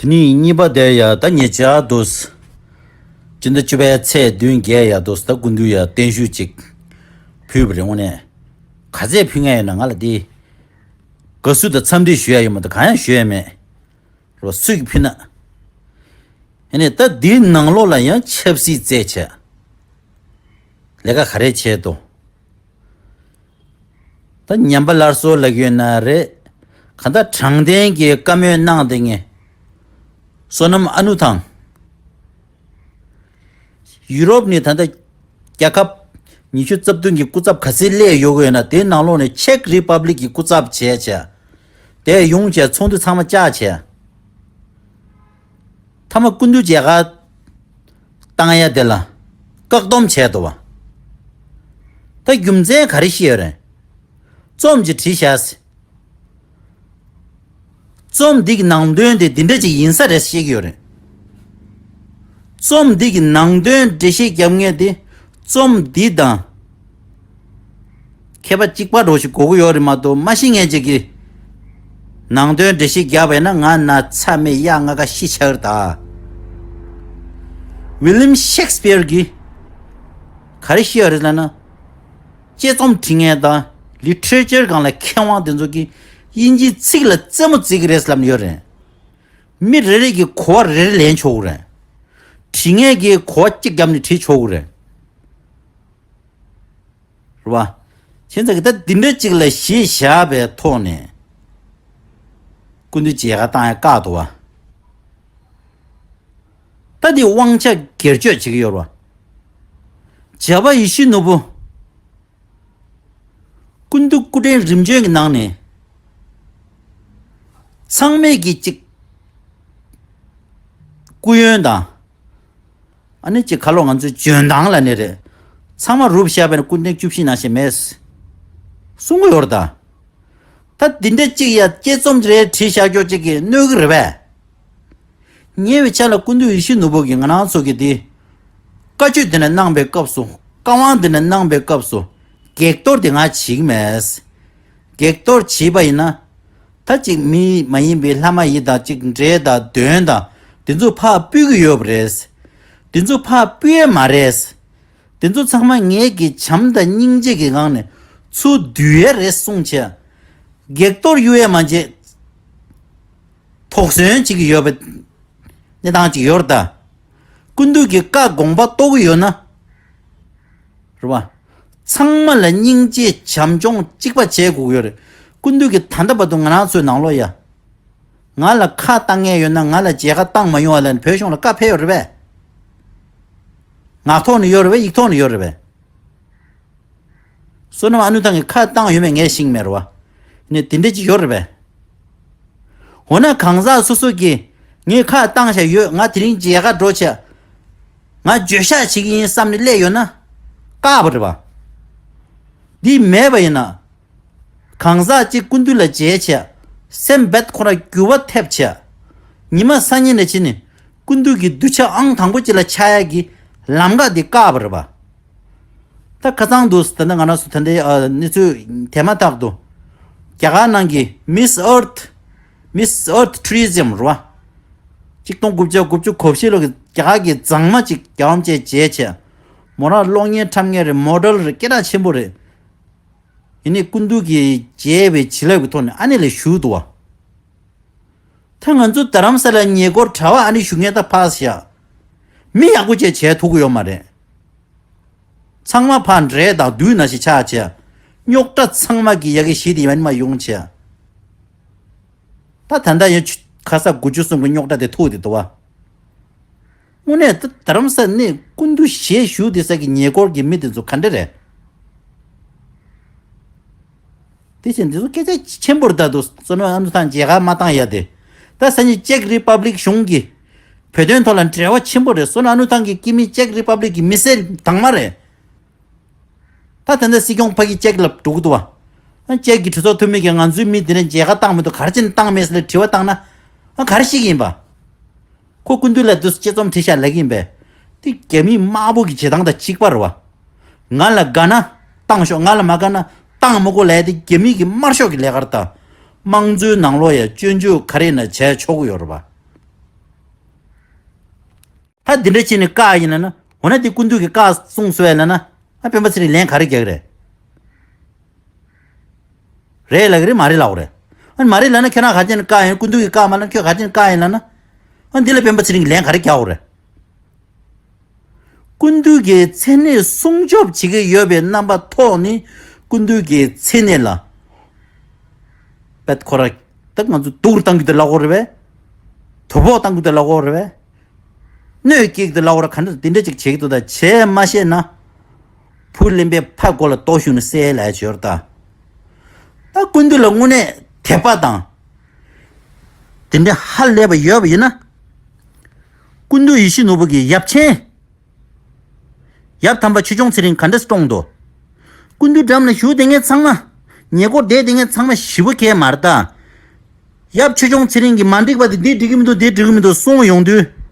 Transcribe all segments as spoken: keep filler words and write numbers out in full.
དེ་ནས་གཉིས་པ་དེ་ཡ་ད་ཉེ་ཆར་དུ། སྤྱི་ཟླ་བཅུ་པའི་ཚེས་བདུན་བརྒྱད་ཡ་དུ་ད་སྐུ་མདུན་ཡ་བརྟན་བཞུགས་ཅིག་ཕུལ་བ་རེད། དངོས་གནས་ག་ཚད་ཕུལ་མཁན་ཡོད་ན་ང་ལ་དེ་དགའ་བསུ་དང་འཚམས་འདྲི་ཞུ་ཡ་ཡོད་མ་གཏོགས་གང་ཡང་ཞུ་ཡ་མེད། རོ་སུས་ཀྱིས་ཕུལ་ན། ཨ་ནི་ད་འདིའི་ནང་ལོགས་ལ་ཡང་ཆབ་སྲིད་རྩད་ཆད་ལས་ཀ་ག་རེ་བྱས་འདུག་ད་ཉམས་པ་སླར་གསོ་ལབ་ཀྱི་ཡོད་ན་རེད། གང་ལྟར་དྲང་བདེན་གྱི་བཀའ་མོལ་གནང་བསྡད་མཁན། བསོད་ནམས་ཨ་ནུ་དང་། ཡུ་རོབ་ནས་ད་ལྟ་རྒྱལ་ཁབ་ཉི་ཤུ་རྩ་བདུན་གྱི་སྐུ་ཚབ་ག་ཚོད་སླེབས་ཡོད་ཀྱི་ཡོད་ན་དེའི་ནང་ལོགས་ནས་ཅེཀ་རི་པབ་ལིག་གི་སྐུ་ཚབ་བྱས་བྱས། དེ་ཡོང་བྱས་ཚོགས་འདུ་ཚང་མ་བཅག་བྱས། མཐའ་མ་སྐུ་མདུན་མཇལ་ཁ་བཏང་ཡ་དེ་ལ་བཀག་སྡོམ་བྱས་འདུག་བ། ད་རྒྱུ་མཚན་ག་རེ་བཤད་ཡོད་རེད། རྩོམ་ཅིག་བྲིས་བཞག་ཟེར། རྩོམ་འདི་གི་ནང་དོན་དེ་འདི་འདྲ་ཅིག་ཡིན་ས་རེད་བཤད་ཀྱི་ཡོད་རེད། རྩོམ་འདི་གི་ནང་དོན་འགྲེལ་བཤད་རྒྱབ་མཁན་དེ་རྩོམ་འདི་དང་ཁྱད་པར་གཅིག་པ་འདྲ་ཞིག་དགོས་ཀྱི་ཡོད་རེད་མ་གཏོགས་མ་ཤེས་མཁན་ཅིག་གིས་ནང་དོན་འགྲེལ་བཤད་རྒྱབ་པ་ཡིན་ན་ང་ན་ཚ་མེད་ཡ་ང་ག་ཤི་ཆགས་རེད་ད། ཝི་ལིམ་ཤེག་སི་པིར་གྱིས་ག་རེ་བཤད་ཡོད་རེད་ལབ་ན། དཔྱད་རྩོམ་བྲིས་མཁན་དང་ལི་ཊི་རེ་ཅར་སྒང་ལ་མཁས་དབང་དེ་ཚོ་གིས་དབྱིན་ཇིའི་ཚིག་ལ་རྩེད་མོ་རྩེ་གི་རེད་ལབ་ནས་ཡོད་རེད། མི་རེ་རེ་གིས་གོ་བ་རེ་རེ་ལེན་ཆོག་གི་རེད། བྲིས་མཁན་གྱིས་གོ་བ་གཅིག་བརྒྱབ་ནས་བྲིས་ཆོག་གི་རེད། རེད་བ། ཁྱེད་ཚོ་གིས་ད་འདི་འདྲ་གཅིག་ལ་གཞི་བཞག་པའི་ཐོག་ནས་སྐུ་མདུན་མཇལ་ཁ་བཏང་ཡ་བཀག་འདུག་བ། ད་འདི་དབང་ཆ་སྒེར་གཅོད་བྱེད་ཀྱི་ཡོད་རེད་བ། བྱ་བ་ཡིད་བཞིན་ནོར་བུ། སྐུ་མདུན་སྐུ་ཕྲེང་རིམ་བྱོན་གྱི་ནང་ནས་ཚང་མས་ཀྱི་གཅིག་སྐུ་ཡོན་དང་། ཨ་ནི་གཅིག་ཁ་ལོ་ང་ཚོའི་འཇོན་ཐང་ལ་ནི་རེད། ཚང་མ་རུབ་བཞག་པས་ན་སྐུ་མདུན་བཅུ་བཞི་ནང་བཞིན་མེད། གསུང་གི་ཡོད་རེད་ད། ད་འདི་འདྲ་གཅིག་ཡ་དཔྱད་རྩོམ་རེ་བྲིས་བཞག་ཀྱོག་གཅིག་གིས་གནོད་གི་རེད་པས། ཉེ་བའི་ཆར་ལ་སྐུ་མདུན་ཡིད་བཞིན་ནོར་བུ་གིས་ང་རང་ཚོ་གི་དེ། བཀའ་ཆོས་དེ་འདྲ་གནང་པའི་སྐབས་སུ་བཀའ་དབང་དེ་འདྲ་གནང་པའི་སྐབས་སུ་བགེགས་གཏོར་དེ་ང་བྱེད་ཀྱི་མེད། བགེགས་གཏོར་བྱས་པ་ཡིན་ན། ད་ཅིག་མི་མ་ཡིན་པའི་ལྷ་མ་ཡིན་དང་ཅིག་འདྲེ་དང་གདོན་དང་དེ་ཚོ་ཕར་སྤུད་ཀྱི་ཡོད་པ་རེད། དེ་ཚོ་ཕར་སྤུད་ཡས་མ་རེད། དེ་ཚོ་ཚང་མ་ངེད་ཀྱི་བྱམས་དང་སྙིང་རྗེ་གི་ངང་ནས་ཚུར་བསྡུ་ཡས་རེད་གསུངས་བྱས། བགེགས་གཏོར་གཡུག་ཡས་མ་བྱས། དོགས་ཟོན་བྱེད་ཀྱི་ཡོད་པའི་གནས་སྟངས་ཅིག་ཡོད་རེད་ད། སྐུ་མདུན་གྱི་བཀའ་དགོངས་པ་རྟོགས་ཀྱི་ཡོད་ན། རེད་བ། ཚང་མ་ལ་སྙིང་རྗེ་བྱམས་སྐྱོང་གཅིག་པ་བྱེད་དགོས་ཀྱི་ཡོད་རེད། སྐུ་མདུན་གྱིས་ད་ལྟ་བར་དུ་ང་རང་ཚོའི་ནང་ལོགས་ཡ། ང་ལ་ཁ་བཏང་མཁན་ཡོད་ན་ང་ལ་མཇལ་ཁ་བཏང་མ་ཡོང་བ་ལ་ནི་བོད་གཞུང་ལ་བཀའ་ཕེབས་ཡོད་རེད་པས། ངག་ཐོག་ནས་ཡོད་རེད་པས་ཡིག་ཐོག་ནས་ཡོད་རེད་པས། བསོད་ནམས་ཨ་ནུ་ཐང་གིས་ཁ་བཏང་ཡོད་མེད་ངས་ཤེས་ཀྱི་མེད་རེད་བ། ནི་དེ་འདྲ་ཅིག་ཡོད་རེད་པས། འོ་ན་གང་ཟག་སོ་སོ་གིས་ངས་ཁ་བཏང་བཞག་ཡོད། ང་དེ་རིང་མཇལ་ཁ་འགྲོ་བྱས། ང་འགྱོད་བཤགས་བྱེད་ཀྱི་ཡིན་བསམ་ནས་སླེབས་ཡོད་ན། བཀག་པ་རེད་བ། འདི་མེད་པ་ཡིན་ན། གང་ཟག་ཅིག་སྐུ་མདུན་ལ་མཇལ་བྱས། སེམས་རྦད་ཁོ་ར་འགྱུར་བ་ཐེབས་བྱས། ཉི་མ་སང་ཉིན་ནས་ཕྱིན་ནས་སྐུ་མདུན་གྱི་གདུལ་བྱ་ཨང་དང་པོ་ཅིག་ལ་ཆགས་ཡག་གི་ལམ་ཁ་འདི་བཀག་པ་རེད་བ། ད་ཁ་སང་དུ་ད་ལྟ་ང་རང་ཚོ་ད་ལྟའི་ཨ་གནས་ཚུལ་དེ་མ་ཐག་ཏུ། རྒྱ་གར་ནང་གི་Miss Earth Miss Earth Tourism རེད་བ། ཆིག་སྟོང་དགུ་བརྒྱ་དགུ་བཅུ་གོ་བཞི་ལོ་གི་རྒྱ་གར་གྱི་མཛངས་མ་ཅིག་རྒྱལ་བ་རིན་པོ་ཆེ་མཇལ་བྱས། མོ་རང་གློག་བརྙན་འཁྲབ་མཁན་རེད། མོ་ཌེལ་རེད། སྐད་གྲགས་ཆེན་པོ་རེད། ཡིན་ནའི་སྐུ་མདུན་གྱི་མཇལ་བའི་བྱིན་རླབས་ཀྱི་ཐོག་ནས་ཨ་ནེ་ལ་ཞུགས་འདུག་བ། ད་ང་ཚོ་རྡ་རམ་ས་ལ་ཉེ་འཁོར་གྲྭ་བ་ཨ་ནེ་བཞུགས་མཁན་ད་ཕར་བཞག་མི་ཡག་པོ་བཅས་བྱས་ཐུབ་ཀྱི་ཡོད་མ་རེད། ཚང་མ་ཕར་འདྲེ་དང་བདུད་ནང་བཞིན་ཆགས་བྱས། རྙོག་དྲ་ཚང་མ་གི་ཡ་གི་གཞི་དེ་ཡིན་མ་ཡོང་བྱས། ད་ད་ལྟ་ཡང་ཆུ་ཁ་ས་དགུ་བཅུ་གསུམ་གྱི་རྙོག་དྲ་དེ་ཐུག་བསྡད་འདུག་བ། དངོས་གནས་ད་རྡ་རམ་ས་ནས་སྐུ་མདུན་ཞལ་བཞུགས་བསྡད་ས་གི་ཉེ་འཁོར་གྱི་མི་དེ་ཚོ་ག་འདྲ་རེད། དེ་བཞིན་འདི་ཚོ་སྐད་ཆ་ཆེན་པོར་བརྡ་འདུག་བསོད་ནམས་ཨ་ནུ་ཐང་མཇལ་ཁ་མ་བཏང་ཡ་དེ། ད་སང་ཉིན་ཅེག་རི་པབ་ལིག་གཞུང་གིས་བོད་དོན་ཐོག་ལ་འབྲེལ་བ་ཆེན་པོ་རེད། བསོད་ནམས་ཨ་ནུ་ཐང་གི་སྐྱེ་དམན་ཅེག་རི་པབ་ལིག་གི་མི་སེར་དྭངས་མ་རེད། ད་ད་ལྟ་སྲིད་སྐྱོང་ཕ་གི་ཅེག་ལ་འགྲོ་གི་འདུག་བ། ཨ་ཅེག་གི་གྲོས་ཚོགས་འཐུས་མི་གིས་ང་ཚོའི་མི་འདི་ནས་མཇལ་ཁ་བཏང་མི་འདུག་ག་རེ་བྱས་ནས་བཏང་མེད་ཟེར་ལ་དྲི་བ་བཏང་ན། ཨ་ག་རེ་བཤད་ཀྱི་ཡིན་པ། ཁོ་སྐུ་མདུན་ལ་དུས་སུ་དཔྱད་རྩོམ་བྲིས་ཤག་ལབ་ཀྱི་ཡིན་པས། དེ་རྒྱ་མིའི་དམར་པོ་གི་བྱེད་སྟངས་དང་གཅིག་པ་རེད་བ། ང་ལ་དགའ་ན་བཏང་ཤོག་ང་ལ་མ་དགའ་ན་བཏང་མི་དགོས་ལབ་ཡ་དེ་རྒྱ་མི་གི་དམར་ཤོག་གི་ལས་ཀ་རེད་ད། དམངས་གཙོའི་ནང་ལོགས་ཡ་སྐྱོན་བརྗོད་ག་རེ་ཡིན་ན་བྱས་ཆོག་གི་ཡོད་རེད་བ། ད་འདི་འདྲ་བྱས་ནས་བཀག་ཡིན་ལབ་ན། འོ་ན་དེ་སྐུ་མདུན་གྱིས་བཀག་གསུངས་སོང་ལབ་ན། ཨ་སྤེན་པ་ཚེ་རིང་ལན་ག་རེ་རྒྱག་གི་རེད། རེད་ལབ་ཀྱི་རེད། མ་རེད་ལབ་དགོས་རེད། ཨ་མ་རེད་ལབ་ན་ཁྱེད་རང་ག་རེ་བྱས་ནས་བཀག་ཡིན། སྐུ་མདུན་གྱིས་བཀག་མ་ལབ་ན་ཁྱོད་ག་རེ་བྱས་ནས་བཀག་ཡིན་ལབ་ན། ཨ་འདི་ལ་སྤེན་པ་ཚེ་རིང་གིས་ལན་ག་རེ་རྒྱག་དགོས་རེད། སྐུ་མདུན་གྱི་མཚན་གནས་སྲུང་སྐྱོབ་བྱེད་ཀྱི་ཡོད་པའི་རྣམ་པ་ཐོག་ནས་སྐུ་མདུན་གྱི་མཚན་གནས་ལ། པད་ཁོ་ར། ད་ང་ཚོ་སྡུག་རུ་བཏང་གི་འདུག་ལབ་དགོས་རེད་པས། དོ་ཕོག་བཏང་གི་འདུག་ལབ་དགོས་རེད་པས། གནོད་སྐྱེལ་གི་འདུག་ལབ་དགོས་རེད། ག་འདྲ་དེ་འདྲ་ཅིག་བྱེད་ཀྱི་འདུག་ད་བྱས་མ་ཤེས་ན། བུ་གླེན་པས་ཕ་མགོ་ལ་རྡོ་གཞུས་ནས་བསད་ལབ་ཡ་ཅིག་ཡོད་རེད་ད། ད་སྐུ་མདུན་ལ་དངོས་གནས་དད་པ་དང་། དེ་འདྲ་ཧ་ལས་པ་ཡོད་པ་ཡིན་ན། སྐུ་མདུན་ཡིད་བཞིན་ནོར་བུ་གི་ཡབ་ཆེན། ཡབ་དམ་པ་ཆོས་སྐྱོང་ཚེ་རིང་ག་འདྲ་བཀྲོངས་འདུག་སྐུ་མདུན་འགྲམ་ལ་བཞུགས་བསྡད་མཁན་ཚང་མ། ཉེ་འཁོར་བསྡད་བསྡད་མཁན་ཚང་མ་ཞེ་པོ་མཁས་མ་རེད་ད། ཡབ་ཆོས་སྐྱོང་ཚེ་རིང་གིས་མ་འགྲིག་པ་དེ་འདི་འགྲིག་གི་མི་འདུག་འདི་འགྲིག་གི་མི་འདུག་གསུངས་ཡོང་དུས།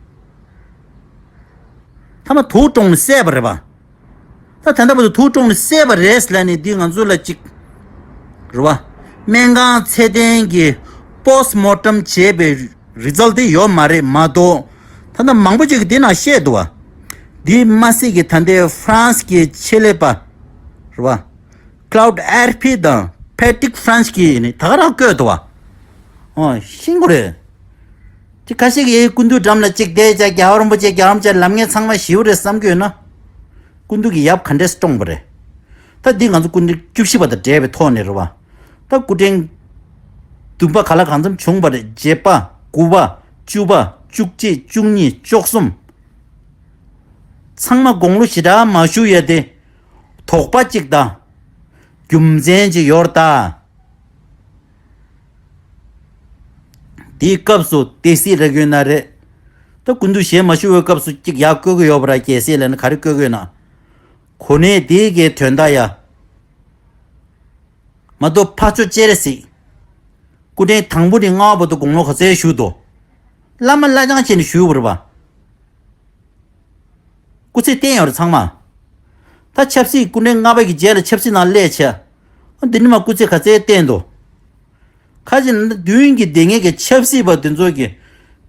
མཐའ་མ་དུག་བཀྲོངས་ནས་བསད་པ་རེད་པ། ད་ད་ལྟ་བར་དུ་དུག་བཀྲོངས་ནས་བསད་པ་རེད་ལབ་ནས་འདི་ང་ཚོ་ལ་ཅིག་རེད་པ། སྨན་ཁང་ཚད་ལྡན་གྱི་པོ་སི་ཊི་མོར་ཊམ་བྱས་པའི་རི་ཛལ་ཊི་དེ་ཡོད་མ་རེད་མ་གཏོགས། ད་ལྟ་མང་པོ་ཅིག་གིས་འདི་ནང་བཤད་འདུག་པ། འདི་མ་ཟད་ཀྱི་ད་ལྟའི་ཧྥ་རན་སི་གི་ཆེད་ལས་པ་རེད་པ། Claude Arpi དང་Patrick French གིས་ནི་ད་ག་རང་བཀོད་འདུག་པ། ཨོ་ཤེས་ཀྱི་རེད། ཅིག་ཁ་ཤས་ཀྱིས་སྐུ་མདུན་འགྲམ་ལ་ཅིག་བསྡད་བྱས་རྒྱལ་བ་རིན་པོ་ཆེ་རྒྱལ་བ་རིན་པོ་ཆེ་ལབ་མཁན་ཚང་མ་ཞེ་པོ་རེད་བསམ་གྱི་ཡོད་ན། སྐུ་མདུན་གྱི་ཡབ་ག་འདྲས་བཀྲོངས་པ་རེད། ད་འདི་ང་ཚོ་སྐུ་ཕྲེང་བཅུ་བཞི་པ་དང་འབྲེལ་བའི་ཐོག་ནས་རེད་པ། ད་སྐུ་ཕྲེང་བདུན་པ་ག་ལ་གང་འཚམ་བྱུང་བ་རེད། བརྒྱད་པ། དགུ་པ། བཅུ་པ། བཅུ་གཅིག་བཅུ་གཉིས། བཅུ་གསུམ། ཚང་མ་དགུང་ལོ་ཞེ་དྲག་མ་བཞུགས་ཡ་དེ། དོགས་པ་གཅིག་དང་། རྒྱུ་མཚན་གཅིག་ཡོད་རེད་ད། དེའི་སྐབས་སུ་སྡེ་སྲིད་རག་ཡོད་ན་རེད། ད་སྐུ་མདུན་ཞལ་མ་བཞུགས་པའི་སྐབས་སུ་གཅིག་ཡར་བསྐོས་ཀྱི་ཡོད་པ་ར། རྒྱལ་སྲས་ལབ་ནས་ག་རེ་བསྐོས་ཀྱི་ཡོད་ན། གོ་གནས་དེ་གའི་དོན་དག་ཡ། མ་གཏོགས་ཕར་ཕྱོགས་སྤྱན་རས་གཟིགས། སྐུ་ཕྲེང་དང་པོ་ནས་ལྔ་པ་བར་དུ་དགུང་ལོ་ག་ཚོད་བཞུགས་འདུག་བླ་མ་བླ་བྱང་བྱས་ནས་བཞུགས་པ་རེད་པ། སྐུ་ཚེ་བརྟན་ཡོད་རེད་ཚང་མ། ད་ཆབ་སྲིད་སྐུ་ཕྲེང་ལྔ་པ་གི་རྗེས་ལ་ཆབ་སྲིད་ནང་སླེབས་བྱས། འདི་ནས་མར་སྐུ་ཚེ་ག་ཚོད་བརྟན་འདུག་ཁ་ཅིག་ན་མདུན་གྱི་སྡོད་མཁན་གྱི་ཆབ་སྲིད་པ་དེ་ཚོ་གིས་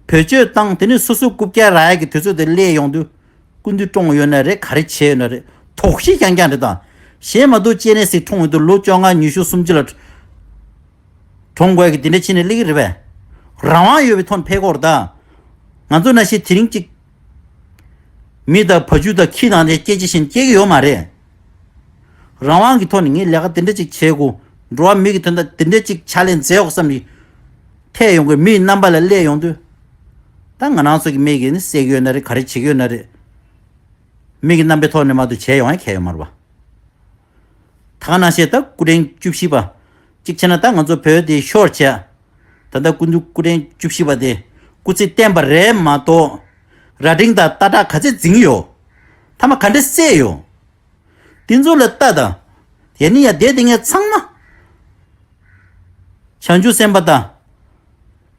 བེད་སྤྱོད་བཏང་། དེ་ནས་སོ་སོ་རྐུབ་བཀྱག་རག་ཡག་གི་དུས་ཚོད་དེ་སླེབས་ཡོང་དུས། སྐུ་མདུན་བཀྲོངས་ཡོད་ན་རེད། ག་རེ་བྱས་ཡོད་ན་རེད། དོགས་གཞི་རྐྱང་རྐྱང་རེད་ད། གཞན་མ་གཏོགས་སྤྱན་རས་གཟིགས་བཀྲོངས་ཡོང་དུས་ལོ་བཅོ་ལྔ་ཉི་ཤུ་སུམ་ཅུ་ལ་བཀྲོངས་དགོས་ཀྱི་དེ་འདྲ་བྱས་ནས་སླེབས་ཀྱི་རེད་པས། རང་དབང་ཡོད་པའི་ཐོག་ནས་ཕེབས་ཀྱི་ཡོད་རེད་ད། ང་ཚོ་ནང་བཞིན་དེ་རིང་གཅིག་མི་དང་བ་ཕྱུགས་དང་ཁྱི་དང་དེ་སྐད་ཆ་བཤད་སྐྱེལ་གྱི་ཡོད་མ་རེད། རང་དབང་གི་ཐོག་ནས་ངས་ལས་ཀ་དེ་འདྲ་ཅིག་བྱེད་དགོས། འགྲོ་བ་མི་གི་དོན་དག་དེ་འདྲ་ཅིག་ཕྱག་ལས་མཛད་དགོས་བསམ་ནས་ཐད་ཡོང་གི་མིའི་རྣམ་པ་ལ་སླེབས་ཡོང་དུས། ད་ང་རང་ཚོ་གི་མི་གིས་ནི་བསད་ཀྱི་ཡོད་ན་རེད། ག་རེ་བྱེད་ཀྱི་ཡོད་ན་རེད། མི་གི་རྣམ་པའི་ཐོག་ནས་མ་གཏོགས་བྱས་ཡོང་ཡ་གང་ཡང་ཡོད་མ་རེད་པ། ད་ག་ནང་བཞིན་ད་སྐུ་ཕྲེང་བཅུ་བཞི་པ། གཅིག་བྱས་ན་ད་ང་ཚོ་བོད་དེ་ཤོར་བྱས། ད་ལྟ་སྐུ་མདུན་སྐུ་ཕྲེང་བཅུ་བཞི་པ་དེ་སྐུ་ཚེ་བརྟན་པ་རེད་མ་གཏོགས། ར་སྒྲེང་དང་སྟག་བྲག་ག་ཚད་འཛིང་ཡོད། མཐའ་མ་ག་འདྲ་བསད་ཡོད། དེ་ཚོ་ལ་ལྟ་དང་། ཡ་ནི་ཡ་བསྡད་དེ་ངས་ཚང་མ། བྱང་ཆུབ་སེམས་དཔའ་དང་།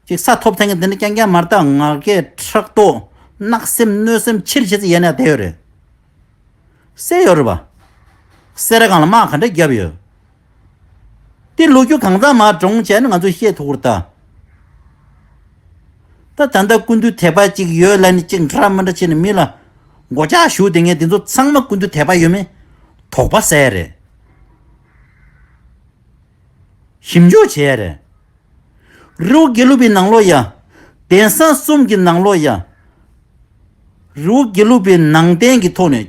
ཅིག་ས་ཐོབ་ཐང་གི་དེ་འདྲ་རྐྱང་རྐྱང་མ་རེད་ད། ང་རྒྱལ་ཕྲག་དོག་བརྣག་སེམས་གནོད་སེམས་ཆེར་བྱེད་ཚེ་ཡ་ནི་ཡ་བསྡད་ཡོད་རེད། བསད་ཡོད་རེད་པ། སེ་ར་སྒང་ལ་དམག་ག་འདྲ་བརྒྱབ་ཡོད། དེ་ལོ་རྒྱུས་གང་ཚང་མ་བགྲང་བྱས་ན་ང་ཚོས་ཤེས་ཐུབ་ཀྱི་རེད་ད། ད་ད་ལྟ་སྐུ་མདུན་དད་པ་ཅིག་ཡོད་ལབ་ནས་ཅིག་འདྲ་མི་འདྲ་བྱས་ནས་མི་ལ་མགོ་ལྕག་གཞུ་དེ་ངས་དེ་ཚོ་ཚང་མ་སྐུ་མདུན་དད་པ་ཡོད་མེད་དོགས་པ་ཟ་ཡ་རེད། ཞིབ་འཇུག་བྱས་རེད། རི་བོ་དགེ་ལུགས་པའི་ནང་ལོགས་ཡ། གདན་ས་གསུམ་གྱི་ནང་ལོགས་ཡ། རི་བོ་དགེ་ལུགས་པའི་ནང་བསྟན་གྱི་ཐོག་ནས།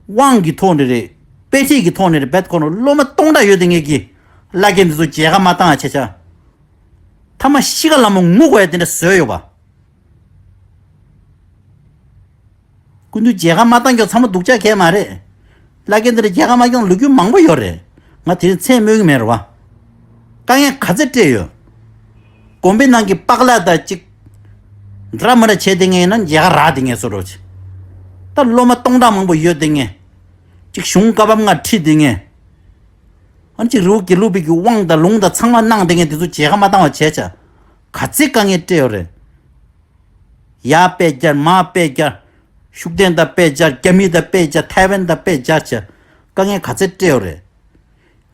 དབང་གི་ཐོག་ནས་རེད། དཔེ་ཁྲིད་ཀྱི་ཐོག་ནས་རེད། བེད་ཁོ་ན་སློབ་མ་སྟོང་ཕྲག་ཡོད་དེ་ངེད་ཀྱི་བླ་རྒན་འདི་ཚོ་མཇལ་ཁ་མ་བཏང་བྱས་བྱས། ཐ་མ་ཤི་ཁ་ལ་མོ་ངུ་དགོས་ཡ་དེ་འདྲ་བཟོས་ཡོད་པ། སྐུ་མདུན་མཇལ་ཁ་མ་བཏང་ཀྱང་ཚང་མ་སྡུག་ཅག་གས་མ་རེད། བླ་རྒན་འདི་འདྲ་མཇལ་ཁ་མ་བཏང་ལོ་རྒྱུས་མང་པོ་ཡོད་རེད། ང་དེ་རིང་མཚན་སྨོས་ཀྱི་མེད་རེད་བ། དཀའ་ངལ་ག་ཚད་སྤྲད་ཡོད། དགོན་པའི་ནང་གི་པག་ལག་དང་གཅིག་འདྲ་མི་འདྲ་བྱས་དེ་ངས་ཡིན་ན་མཇལ་ཁ་རག་དེ་ངས་བཟོ་རོགས་བྱེད། ད་སློབ་མ་སྟོང་ཕྲག་མང་པོ་ཡོད་དེ་ངས། གཅིག་གཞུང་བཀའ་བབས་ལྔ་ཁྲིད་དེ་ངས། ཨ་ནི་གཅིག་རི་བོ་དགེ་ལུགས་པའི་གི་དབང་དང་ལུང་དང་ཚང་མ་གནང་དེ་ངས་དེ་ཚོ་མཇལ་ཁ་མ་བཏང་བ་བྱས་བྱས། ག་ཚད་དཀའ་ངལ་སྤྲད་ཡོད་རེད། ཡར་དཔེ་སྦྱར་མར་དཔེ་སྦྱར། ཤུགས་ལྡན་དང་དཔེ་སྦྱར། རྒྱ་མི་དང་དཔེ་སྦྱར། ཐའེ་ཝན་དང་དཔེ་སྦྱར་བྱས། དཀའ་ངལ་ག་ཚད་སྤྲད་ཡོད་རེད།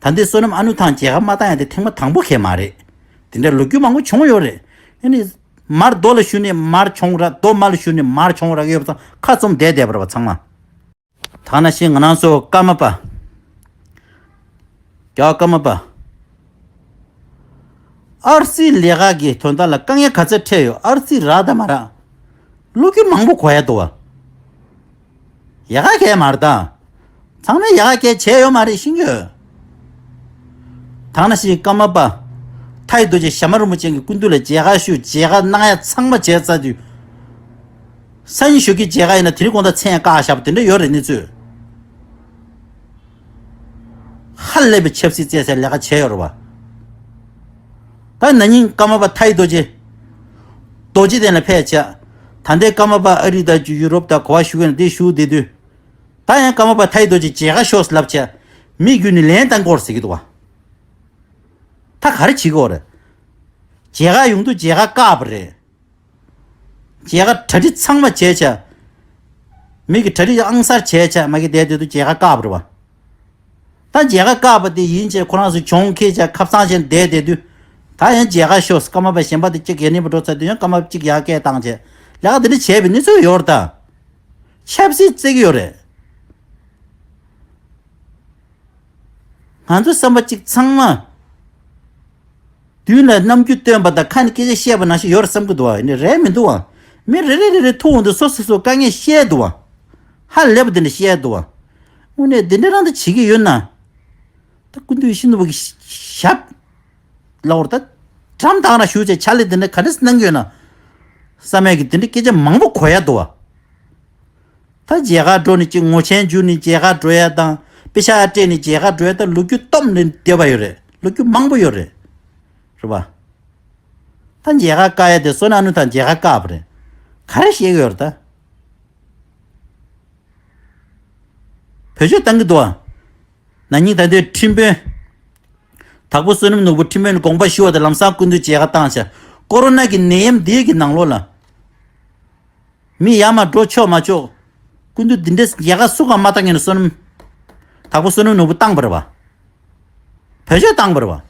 ད་ལྟའི་བསོད་ནམས་ཨ་ནུ་ཐང་མཇལ་ཁ་མ་བཏང་ཡ་དེ་ཐེངས་མ་དང་པོ་གས་མ་རེད། དེ་འདྲ་ལོ་རྒྱུས་མང་པོ་བྱུང་ཡོད་རེད། ཨ་ནི། མར་རྡོ་ལ་བཞུར་ནས་མར་མཆོང་ར། རྡོ་མར་ལ་བཞུར་ནས་མར་མཆོང་ར་ཡོད་པ་ཚང་ཁ་བཙུམ་བསྡད་བསྡད་པ་རེད་པ་ཚང་མ། ད་ནང་བཞིན་ང་རང་ཚོ་ཀརྨ་པ། རྒྱལ་བ་ཀརྨ་པ། ཨར་སི་ལས་ཀ་གི་དོན་དག་ལ་དཀའ་ངལ་ག་ཚོད་འཕྲད་ཡོད། ཨར་སི་རག་དང་མ་རག་ལོ་རྒྱུས་མང་པོ་གོ་ཡ་འདུག་བ། ཡག་ག་གས་མ་རེད་ད། ཚང་མས་ཡག་ག་གས་བྱས་ཡོད་མ་རེད་ཤེས་ཀྱི་ཡོད། ད་ནང་བཞིན་ཀརྨ་པ། མཐའ་ཡི་རྡོ་རྗེ་ཞྭ་དམར་རིན་པོ་ཆེ་གི་སྐུ་མདུན་ལ་མཇལ་ཁ་ཞུ། མཇལ་ཁ་གནང་ཡ་ཚང་མ་བྱས་ཚར་དུས། སང་ཉིན་ཞོགས་ཀྱི་མཇལ་ཁ་ཡིན་ན་དེ་རིང་དགོང་དག་མཚན་བཀག་བཞག་པ་དེ་འདྲ་ཡོད་རེད་གནས་ཚུལ། ཧ་ལས་པའི་ཆབ་སྲིད་རྩེད་སའི་ལས་ཀ་བྱས་ཡོད་རེད་བ། ད་ན་ནིང་ཀརྨ་པ་མཐའ་ཡི་རྡོ་རྗེ། རྡོ་རྗེ་གདན་ལ་ཕེབས་བྱས། ད་ལྟའི་ཀརྨ་པ་ཨ་རི་དང་ཡུ་རོབ་དང་ག་པར་བཞུགས་ཡོད་ན་དེ་བཞུགས་བསྡད་དུས། ད་ཡང་ཀརྨ་པ་མཐའ་ཡི་རྡོ་རྗེ་མཇལ་ཁ་ཤོག་ལབ་བྱས། མི་བརྒྱུད་ནས་ལན་བཏང་དགོས་ཟེར་གྱི་འདུག་བ། ད་ག་རེ་བྱེད་ཀྱི་ཡོད་རེད། མཇལ་ཁ་ཡོང་དུས་མཇལ་ཁ་བཀག་པ་རེད། མཇལ་ཁ་གྲ་སྒྲིག་ཚང་མ་བྱས་བྱས། མི་གི་གྲ་སྒྲིག་ཨང་གསར་བྱས་བྱས་མ་གི་བསྡད་དུས་མཇལ་ཁ་བཀག་པ་རེད་བ། ད་མཇལ་ཁ་བཀག་པ་དེ་ཡིན་བྱས་ཁོ་རང་ཚོ་གྱོང་ཁེལ་བྱས་ཁབ་གཙང་བྱས་བསྡད་བསྡད་དུས། ད་ཡང་མཇལ་ཁ་ཤོག་ཀརྨ་པ་གཞན་པ་དེ་གཅིག་ཡར་སྣེ་པ་འགྲོ་ཚར་དུས་ཡང་ཀརྨ་པ་གཅིག་ཡར་སྐད་བཏང་བྱས་ལས་ཀ་དེ་འདྲ་བྱས་པའི་གནས་ཚུལ་ཡོད་རེད་ད། ཆབ་སྲིད་རྩེད་ཀྱི་ཡོད་རེད། ང་ཚོ་བསམ་པ་གཅིག་ཚང་མ། མདུན་ལ་རྣམ་འགྱུར་སྟོན་པ་དང་ཁ་ནས་སྐད་ཆ་བཤད་པ་ནང་བཞིན་ཡོད་རེད་བསམ་གྱི་འདུག་བ། ཡིན་ནའི་རེད་མི་འདུག་བ། མི་རེ་རེ་རེ་རེ་ཐུག་འོང་དུས་སོ་སོ་སོ་དཀའ་ངལ་བཤད་འདུག་བ། ཧ་ལས་པ་དེ་འདྲ་བཤད་འདུག་བ། དངོས་གནས་དེ་འདྲ་རང་ད་བྱེད་ཀྱི་ཡོད་ན། ད་སྐུ་མདུན་ཡིད་བཞིན་ནོར་བུ་གི་ཞབས། ལའོར་ད། གྲམ་དག་ན་ཞུ་བྱས་ཕྱག་ལས་དེ་འདྲ་ག་འདྲ་གནང་གི་ཡོད་ན། བསམ་ཡས་ཀྱི་དེ་འདྲ་སྐད་ཆ་མང་པོ་གོ་ཡ་འདུག་བ། ད་མཇལ་ཁ་འགྲོ་ནི་གཅིག་ངོ་ཆེན་འཇུ་ནི་མཇལ་ཁ་འགྲོ་ཡ་དང་པེ་ཤག་སྤྲད་ནི་མཇལ་ཁ་འགྲོ་ཡ་ད་ལོ་རྒྱུས་སྟོབས་ནས་བསྡད་པ་ཡོད་རེད། ལོ་རྒྱུས་མང་པོ་ཡོད་རེད། རེད་བ། ད་མཇལ་ཁ་བཀག་ཡ་དེ་བསོད་ནམས་ཨ་ནུ་ཐང་མཇལ་ཁ་བཀག་པ་རེད། ག་རེ་བཤད་གི་ཡོད་རེད་ད། བེད་སྤྱོད་བཏང་གི་འདུག་བ། ན་ནིང་ད་ལྟའི་ཁྲིམས་དཔོན། དྭགས་པོ་བསོད་ནམས་ནོར་བུ་ཁྲིམས་དཔོན་དགོངས་པ་ཞུ་བ་དང་ལམ་སང་སྐུ་མདུན་མཇལ་ཁ་བཏང་བྱས། ཀོ་རོ་ན་གི་ནད་ཡམས་འདི་གི་ནང་ལོགས་ལ། མི་ཡར་མར་འགྲོ་ཆོག་མ་ཆོག་སྐུ་མདུན་འདི་འདྲའི་མཇལ་ཁ་སུ་གང་མ་བཏང་ངེས་ནས་བསོད་ནམས། དྭགས་པོ་བསོད་ནམས་ནོར་བུ་བཏང་པ་རེད་བ། བེད་སྤྱོད་བཏང་པ་རེད་བ།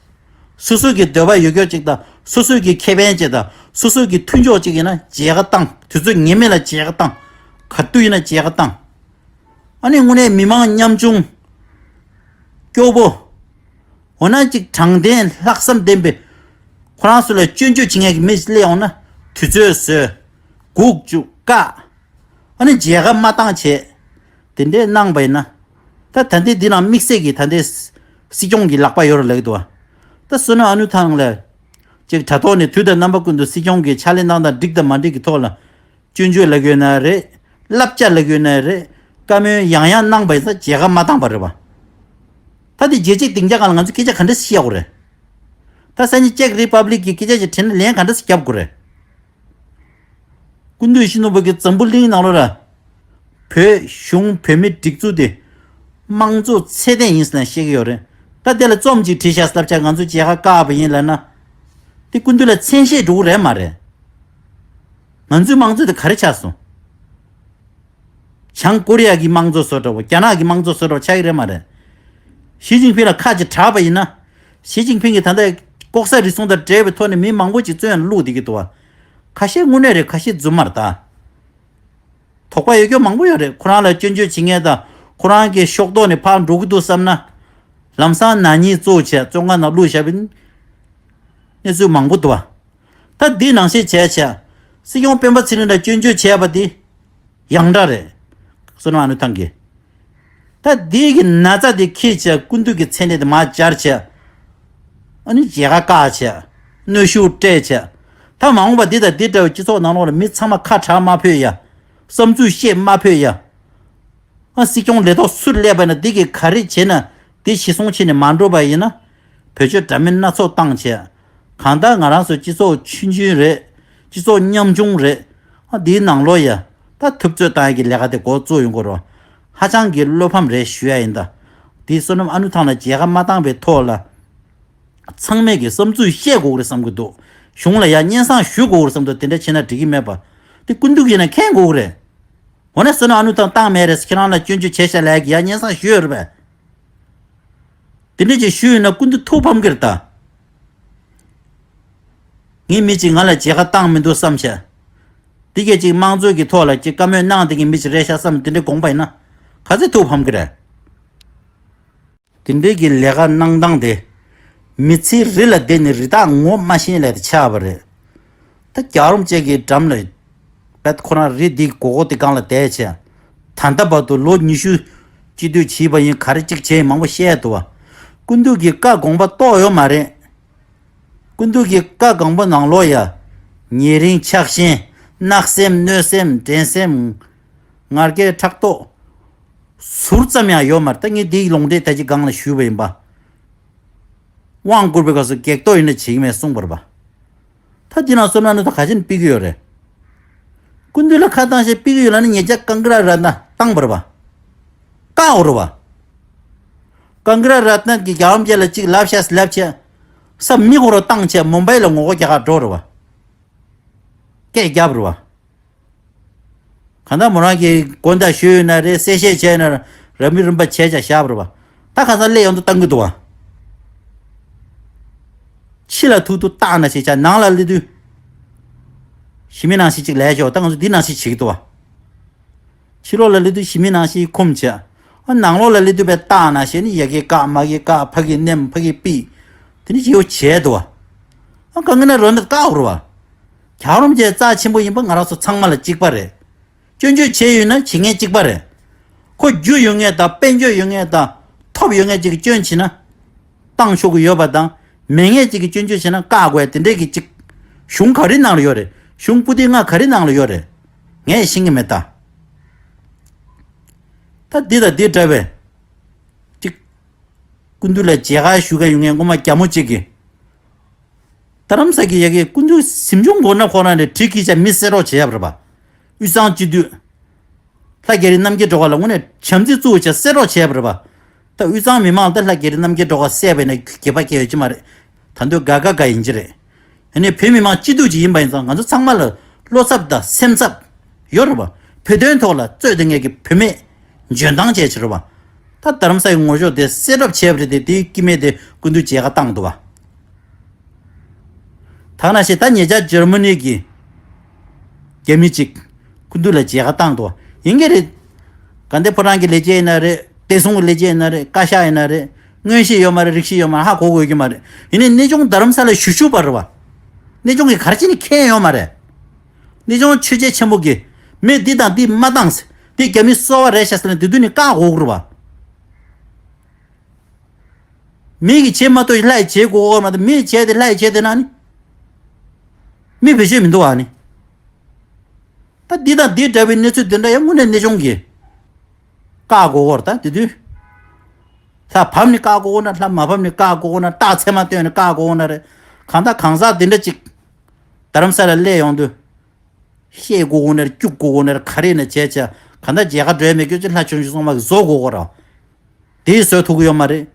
སོ་སོ་གི་འདོད་པ་ཡོད་སྐྱོར་ཅིག་དང་སོ་སོ་གི་ཁེ་ཕན་ཅིག་དང་སོ་སོ་གི་མཐུན་ཕྱོགས་ཅིག་ཡིན་ན་མཇལ་ཁ་བཏང་། དུས་ཚོད་ངེས་མེད་ལ་མཇལ་ཁ་བཏང་། ག་དུས་ཡིན་ན་མཇལ་ཁ་བཏང་། ཨ་ནི་དངོས་གནས་མི་མང་ཉམ་ཆུང་། སྐྱོ་པོ། འོ་ན་ཅིག་དྲང་བདེན་ལྷག་བསམ་ལྡན་པའི། ཁོ་རང་ཚོ་ལ་སྐྱོན་བརྗོད་བྱེད་མཁན་གྱི་མི་སླེབས་འོང་ན་དུས་ཚོད་བཟོས། སྒུག་བཅུག་བཀག་ཨ་ནི་མཇལ་ཁ་མ་བཏང་བྱས། དེ་འདྲས་གནང་པ་ཡིན་ན། ད་ད་ལྟའི་འདི་ནང་དམིགས་བསལ་གྱི་ད་ལྟའི་སྲིད་སྐྱོང་གི་ལག་པ་ཡོད་རེད་ལབ་ཀྱི་འདུག་བ། ད་བསོད་ནམས་ཨ་ནུ་ཐང་ལ། ཅིག་དྲ་ཐོག་ནས་དུས་དང་རྣམ་པ་ཀུན་ཏུ་སྲིད་སྐྱོང་གི་ཕྱག་ལས་གནང་སྟངས་འགྲིག་དང་མ་འགྲིག་གི་ཐོག་ལ། སྐྱོན་བརྗོད་ལབ་ཀྱི་ཡོད་ན་རེད། བསླབ་བྱ་ལབ་ཀྱི་ཡོད་ན་རེད། བཀའ་མོལ་ཡང་ཡང་གནང་པ་ཡིན་ཙང་མཇལ་ཁ་མ་བཏང་པ་རེད་བ། ད་དེ་རྒྱལ་སྤྱིའི་སྡིངས་ཆ་སྒང་ལ་ང་ཚོ་སྐད་ཆ་ག་འདྲ་ཞིག་བཤད་དགོས་རེད། ད་སང་ཉིན་ཅེཀ་རི་པབ་ལིག་གི་སྐད་ཆ་ཞིག་དྲིས་ན་ལན་ག་འདྲ་ཞིག་རྒྱབ་དགོས་རེད། སྐུ་མདུན་ཡིད་བཞིན་ནོར་བུ་གིས་འཛམ་བུ་གླིང་ནང་ལོགས་ལ། བོད་གཞུང་བོད་མིའི་སྒྲིག་འཛུགས་དེ། དམངས་གཙོ་ཚད་ལྡན་ཡིན་ཟེར་ནས་བཤད་ཀྱི་ཡོད་རེད། ད་དེ་ལ་རྩོམ་ཅིག་བྲིས་ཤག་བསླབ་བྱ་ང་ཚོས་མཇལ་ཁ་བཀག་པ་ཡིན་ལབ་ན། དེ་སྐུ་མདུན་ལ་མཚན་ཤས་འགྲོ་གི་རེད་མ་རེད། ང་ཚོའི་དམངས་གཙོ་དེ་ག་རེ་ཆགས་སོང་། བྱང་ཀོ་རི་ཡ་གི་དམངས་གཙོ་བཟོ་འདྲ་བོ་རྒྱ་ནག་གི་དམངས་གཙོ་བཟོ་འདྲ་བོ་ཆགས་ཀྱི་རེད་མ་རེད། ཞི་ཅིན་ཕིང་ལ་ཁ་ཅིག་གྲགས་པ་ཡིན་ན། ཞི་ཅིན་ཕིང་གིས་ད་ལྟ་ལྐོག་ཟ་རུལ་སུངས་དང་འབྲེལ་བའི་ཐོག་ནས་མི་མང་པོ་ཅིག་བཙོན་ལ་བླུགས་བསྡད་ཀྱི་འདུག་བ། ཁ་ཤས་དངོས་གནས་རེད། ཁ་ཤས་རྫུན་མ་རེད་ད། དོགས་པ་ཡོད་སྐྱོ་མང་པོ་ཡོད་རེད། ཁོ་རང་ལ་སྐྱོན་བརྗོད་བྱེད་མཁན་དང་ཁོ་རང་གི་ཤོག་ཐོག་ནས་ཕར་འགྲོ་གི་འདུག་བསམ་ན། ལམ་སང་ན་ནིང་གཙོ་བོ་བྱས་བཙོན་ཁང་ནང་བླུགས་བཞག་པའི་གནས་ཚུལ་མང་པོ་འདུག་བ། ད་འདི་ནང་བཞིན་བྱས་བྱས། སྲིད་སྐྱོང་སྤེན་པ་ཚེ་རིང་ལ་སྐྱོན་བརྗོད་བྱས་པ་འདི་ཡང་འདྲ་རེད། བསོད་ནམས་ཨ་ནུ་ཐང་གིས། ད་འདི་གི་ན་ཚ་དེ་ཁྱེར་བྱས་སྐུ་མདུན་གྱི་མཚན་གནས་དེ་མར་སྦྱར་བྱས། ཨ་ནི་མཇལ་ཁ་བཀག་བྱས། གནོན་ཤུགས་སྤྲད་བྱས། ད་མ་འོངས་པ་འདི་དང་འདི་འདྲ་བའི་སྤྱི་ཚོགས་ནང་ལོགས་ལ་མི་ཚང་མ་ཁ་གྲག་མ་ཕོད་ཡ། བསམ་ཚུལ་བཤད་མ་ཕོད་ཡ། ཨ་སྲིད་སྐྱོང་ལས་ཐོག་སུ་སླེབས་པ་ཡིན་ན་འདི་གིས་ག་རེ་བྱས་ན་འདི་ཞི་སོང་བྱས་ནས་མ་འགྲོ་བ་ཡིན་ན། བེད་སྤྱོད་འདྲ་མིན་སྣ་ཚོགས་བཏང་བྱས། གང་ལྟར་ང་རང་ཚོ་སྤྱི་ཚོགས་ཆུང་ཆུང་རེད། སྤྱི་ཚོགས་ཉམ་ཆུང་རེད། ཨ་འདིའི་ནང་ལོགས་ཡ། ད་ཐུབ་ཚོད་བཏང་ཡ་གི་ལས་ཀ་དེ་འགོ་བཙུགས་ཡོང་དགོས་རེད། ཧ་ཅང་གི་བློ་ཕམ་རེད་ཞུ་ཡ་ཡིན་ད། འདི་བསོད་ནམས་ཨ་ནུ་ཐང་ལ་མཇལ་ཁ་མ་བཏང་པའི་ཐོག་ལ། ཚང་མས་ཀྱི་བསམ་ཚུལ་བཤད་དགོས་རེད་བསམ་གྱི་འདུག་གཞུང་ལ་ཡ་སྙན་སེང་ཞུ་དགོས་རེད་བསམ་འདུག་དེ་འདྲ་བྱས་ན་འགྲིག་གི་མེད་པ། དེ་སྐུ་མདུན་གྱིས་ན་མཁྱེན་དགོས་རེད། འོ་ན་བསོད་ནམས་ཨ་ནུ་ཐང་བཏང་མེད་རེད། ཁྱེད་རང་ལ་སྐྱོན་བརྗོད་བྱས་ཤག་ལབ་ཀྱི་ཡ་སྙན་སེང་ཞུས་ཡོད་རེད་པས། དེ་འདྲ་ཅིག་ཞུས་ཡོད་ན་སྐུ་མདུན་ཐུགས་ཕམ་གི་རེད་ད། ངའི་མི་གཅིག་ང་ལ་མཇལ་ཁ་བཏང་མི་འདུག་བསམ་བྱས། འདི་གས་ཅིག་དམངས་གཙོའི་གི་ཐོག་ལ་ཅིག་བཀའ་མོལ་གནང་བསྡད་མཁན་མི་ཅིག་རེད་ཤག་བསམ། དེ་འདྲའི་དགོངས་པ་ཡིན་ན་ག་ཚོད་ཐུགས་ཕམ་གི་རེད། དེ་འདྲའི་གི་ལས་ཀ་གནང་སྟངས་དེ། མི་ཚེའི་རི་ལ་བསྡད་ནས་རི་དྭགས་ངོ་མ་ཤེས་ལས་དེ་ཆགས་པ་རེད། ད་རྒྱལ་བ་རིན་པོ་ཆེ་གི་འགྲམ་ལ། བད་ཁོ་རང་རི་འདིའི་མགོ་སྐོར་དེ་སྒང་ལ་བསྡད་བྱས། ད་ལྟ་བར་དུ་ལོ་ཉི་ཤུ་སྤྱི་འཐུས་བྱས་པ་ཡིན། ག་རེ་གཅིག་བྱས་ཡིན་མང་པོ་བཤད་འདུག་བ། སྐུ་མདུན་གྱི་བཀའ་དགོངས་པ་རྟོགས་ཡོད་མ་རེད། སྐུ་མདུན་གྱི་བཀའ་དགོངས་པ་ནང་ལོགས་ཡ། ཉེ་རིང་ཆགས་ཞེན། གནག་སེམས་གནོད་སེམས་འགྲན་སེམས། ང་རྒྱལ་ཕྲག་དོག་ཟུར་ཙམ་ཡང་ཡོད་མ་རེད། ད་ངས་འདིའི་ལུང་འདྲེན་ད་ཅི་སྒང་ལ་ཞུས་པ་ཡིན་པ། དབང་བསྐུར་བའི་སྐབས་སུ་བགེགས་གཏོར་ཡིན་ན་བྱེད་ཀྱི་མེད་གསུངས་པ་རེད་པ། ད་འདི་ནང་བསམ་བློ་ནི་ད་ག་ཅིན་ཕིག་གི་ཡོད་རེད། སྐུ་མདུན་ལ་ཁ་བཏང་བྱས་ཕིག་གི་ཡོད་ལ་ནི་ཉེ་ཆར་ཀང་ཀི་ར་ར་ཏ་ན་བཏང་པ་རེད་པ། བཀག་འོ་རེད་པ། ཀང་ཀི་ར་ར་ཏ་ན་གི་རྒྱལ་བ་རིན་པོ་ཆེ་ལ་གཅིག་ལབ་ཤག་ལབ་བྱས། ས་མིག་ཧོ་རོ་བཏང་བྱས་མུམ་བྷའི་ལ་ངོ་རྒོལ་རྒྱག་གར་འགྲོ་རེད་པ། སྐད་རྒྱབ་རེད་པ། གང་ལྟར་མོ་རང་གིས་དགོངས་དག་ཞུས་ཡོད་ན་རེད། གསལ་བཤད་བྱས་ན་ར་མི་རིམ་པ་བྱས་བྱས་བཞག་པ་རེད་པ། ད་ཁ་སང་སླེབས་ཡོང་དུས་བཏང་གི་འདུག་བ། ཕྱི་ལ་ཐུག་དུས་བཏང་ན་ཞིག་བྱ། ནང་ལ་སླེབས་དུས་ཞི་མི་ནང་བཞིན་ཅིག་ལས་ཤོག་ད་ང་ཚོ་འདི་ནང་བཞིན་བྱེད་ཀྱི་འདུག་བ། ཕྱི་ལོགས་ལ་སླེབས་དུས་ཞི་མི་ནང་བཞིན་ཁུམ་བྱས། ཨ་ནང་ལོགས་ལ་སླེབས་དུས་པའི་བཏང་ན་ཞེས་ནི་ཡ་གི་བཀག་མ་གི་བཀག་ཕ་གི་ནེམ་ཕ་གི་པི། དེ་ནི་ཞེའུ་བྱས་འདུག་བ། ཨ་གང་གི་ན་རོ་འདི་བཀག་རུ་བ། རྒྱལ་བ་རིན་པོ་ཆེ་རྩ་ཆེན་པོ་ཡིན་པ་ང་རང་ཚོ་ཚང་མ་ལ་གཅིག་པ་རེད། སྐྱོན་བརྗོད་བྱས་ཡོད་ན་བྱེད་མཁན་གཅིག་པ་རེད། ཁོ་རྒྱུ་ཡོད་མཁན་དང་དཔལ་འབྱོར་ཡོད་མཁན་དང་ཐོབ་ཡོད་མཁན་ཅིག་གི་སྐྱོན་བྱས་ན། བཏང་ཆོག་གི་ཡོད་པ་དང་། མེད་མཁན་ཅིག་གི་སྐྱོན་བརྗོད་བྱས་ན་བཀག་དགོས་དེ་འདྲས་ཀྱི་ཅིག་གཞུང་ག་རེ་ནང་ལ་ཡོད་རེད། གཞུང་པུ་ཏི་ལྔ་ག་རེ་ནང་ལ་ཡོད་རེད། ངས་ཤེས་ཀྱི་མེད་ད། ད་འདི་དང་འདི་འདྲ་བས། ཅིག་སྐུ་མདུན་ལ་མཇལ་ཁ་ཞུ་མཁན་ཡོད་མཁན་སྔོན་མ་རྒྱ་མོ་གཅིག་གིས། རྡ་རམ་ས་གི་ཡ་གི་སྐུ་མདུན་གཟིམ་ཆུང་མགོ་ནག་ཁོ་རང་ནས་བྲིས་ཀྱི་བྱ་མི་བསད་རོགས་བྱས་པ་རེད་པ། དབུས་གཙང་སྤྱི་འཐུས། ལྷ་རྒྱ་རི་རྣམ་རྒྱལ་སྒྲོལ་དཀར་ལ་དངོས་གནས་བྱམས་བརྩེ་བཙུགས་བྱས་བསད་རོགས་བྱས་པ་རེད་པ། ད་དབུས་གཙང་མི་མང་ལ་ལྷ་རྒྱ་རི་རྣམ་རྒྱལ་སྒྲོལ་དཀར་བསད་པ་ཡིན་ན་གད་པ་གད་ཡོད་ཀྱི་མ་རེད། ད་དུང་དགའ་དགའ་དགའ་ཡིན་གྱི་རེད། ཨ་ནི་བོད་མི་མང་སྐྱིད་སྡུག་ཅིག་ཡིན་པ་ཡིན་ཙང་ང་ཚོ་ཚང་མ་ལ་བློ་འཚབ་དང་སེམས་འཚབ་ཡོད་རེད་པ། བོད་དོན་ཐོག་ལ་རྩོད་དེ་ངེད་ཀྱི་བུད་མེད་འཇོན་ཐང་བྱས་ཕྱིར་རེད་པ། ད་རྡ་རམ་ས་ཡི་ངོ་ཕྱོགས་དེ་གསལ་བསྒྲགས་བྱས་པ་རེད་དེ། དེའི་སྐྱེ་དམན་དེ་སྐུ་མདུན་མཇལ་ཁ་བཏང་འདུག་པ། ཐ་ན་ཞེ་ད་ཉེ་ཆར་འཇར་མ་ནི་གི་རྒྱ་མི་གཅིག་སྐུ་མདུན་ལ་མཇལ་ཁ་བཏང་འདུག་པ་ཡིན་གྱི་རེད། དགའ་ལྡན་ཕོ་བྲང་གི་ལས་བྱེད་ཡིན་ན་རེད། བདེ་སྲུང་གི་ལས་བྱེད་ཡིན་ན་རེད། བཀའ་ཤག་ཡིན་ན་རེད། མངོན་ཤེས་ཡོད་མ་རེད། རིག་ཤེས་ཡོད་མ་རེད། ཧ་གོ་དགོས་ཀྱི་མ་རེད། ཡིན་ནའི་གནས་ཆུང་རྡ་རམ་ས་ལ་བཞུགས་བཞུགས་པ་རེད་པ། གནས་ཆུང་གིས་ག་རེ་བྱས་ནས་མཁྱེན་ཡོད་མ་རེད། གནས་ཆུང་ཆོས་རྗེ་ཆེན་པོ་གིས་མི་འདི་དང་འདི་མ་བཏང་ཟེར། འདི་རྒྱ་མི་སོ་པ་རེད་ཤག་ཟེར་ནས་འདི་དུས་ནས་བཀག་འགོག་རུ་བ། མི་གིས་བྱེད་མ་ཐུབ་ལྷ་ཡིས་བྱེད་དགོས་ཀྱི་མ་གཏོགས་མི་ཡིས་བྱས་ཏེ་ལྷ་ཡིས་བྱས་ཏེ་ན་ནི། མི་བེད་སྤྱོད་མི་འདུག་ཨ་ནི། ད་འདི་དང་འདི་འདྲ་བའི་གནས་ཚུལ་འདི་འདྲ་ཡང་དངོས་གནས་གནས་ཆུང་གིས་བཀག་འགོག་གོ་ར། ད་དེ་དུས་ལྷ་བབས་ནས་བཀག་འགོག་གོ་ན། ལྷ་མ་བབས་ནས་བཀག་འགོག་གོ་ན། རྟགས་མཚན་མ་སྟོན་ནས་བཀག་འགོག་གོ་ན་རེད། གང་ལྟར་གང་ཟག་འདི་འདྲ་ཅིག་རྡ་རམ་ས་ལ་སླེབས་ཡོང་དུས། བཤད་དགོས་དགོས་ན་རེད། སྐྱུག་དགོས་དགོས་ན་རེད། ག་རེ་ན་བྱས་བྱས། གང་ལྟར་མཇལ་ཁ་འགྲོ་ཡ་མེད་སྐྱོ་ཅིག་ལྷ་ཆུང་ཆུང་ཚང་མ་གིས་བཟོ་དགོས་གོ་ར། དེ་བཟོ་ཐུབ་ཀྱི་ཡོད་མ་རེད།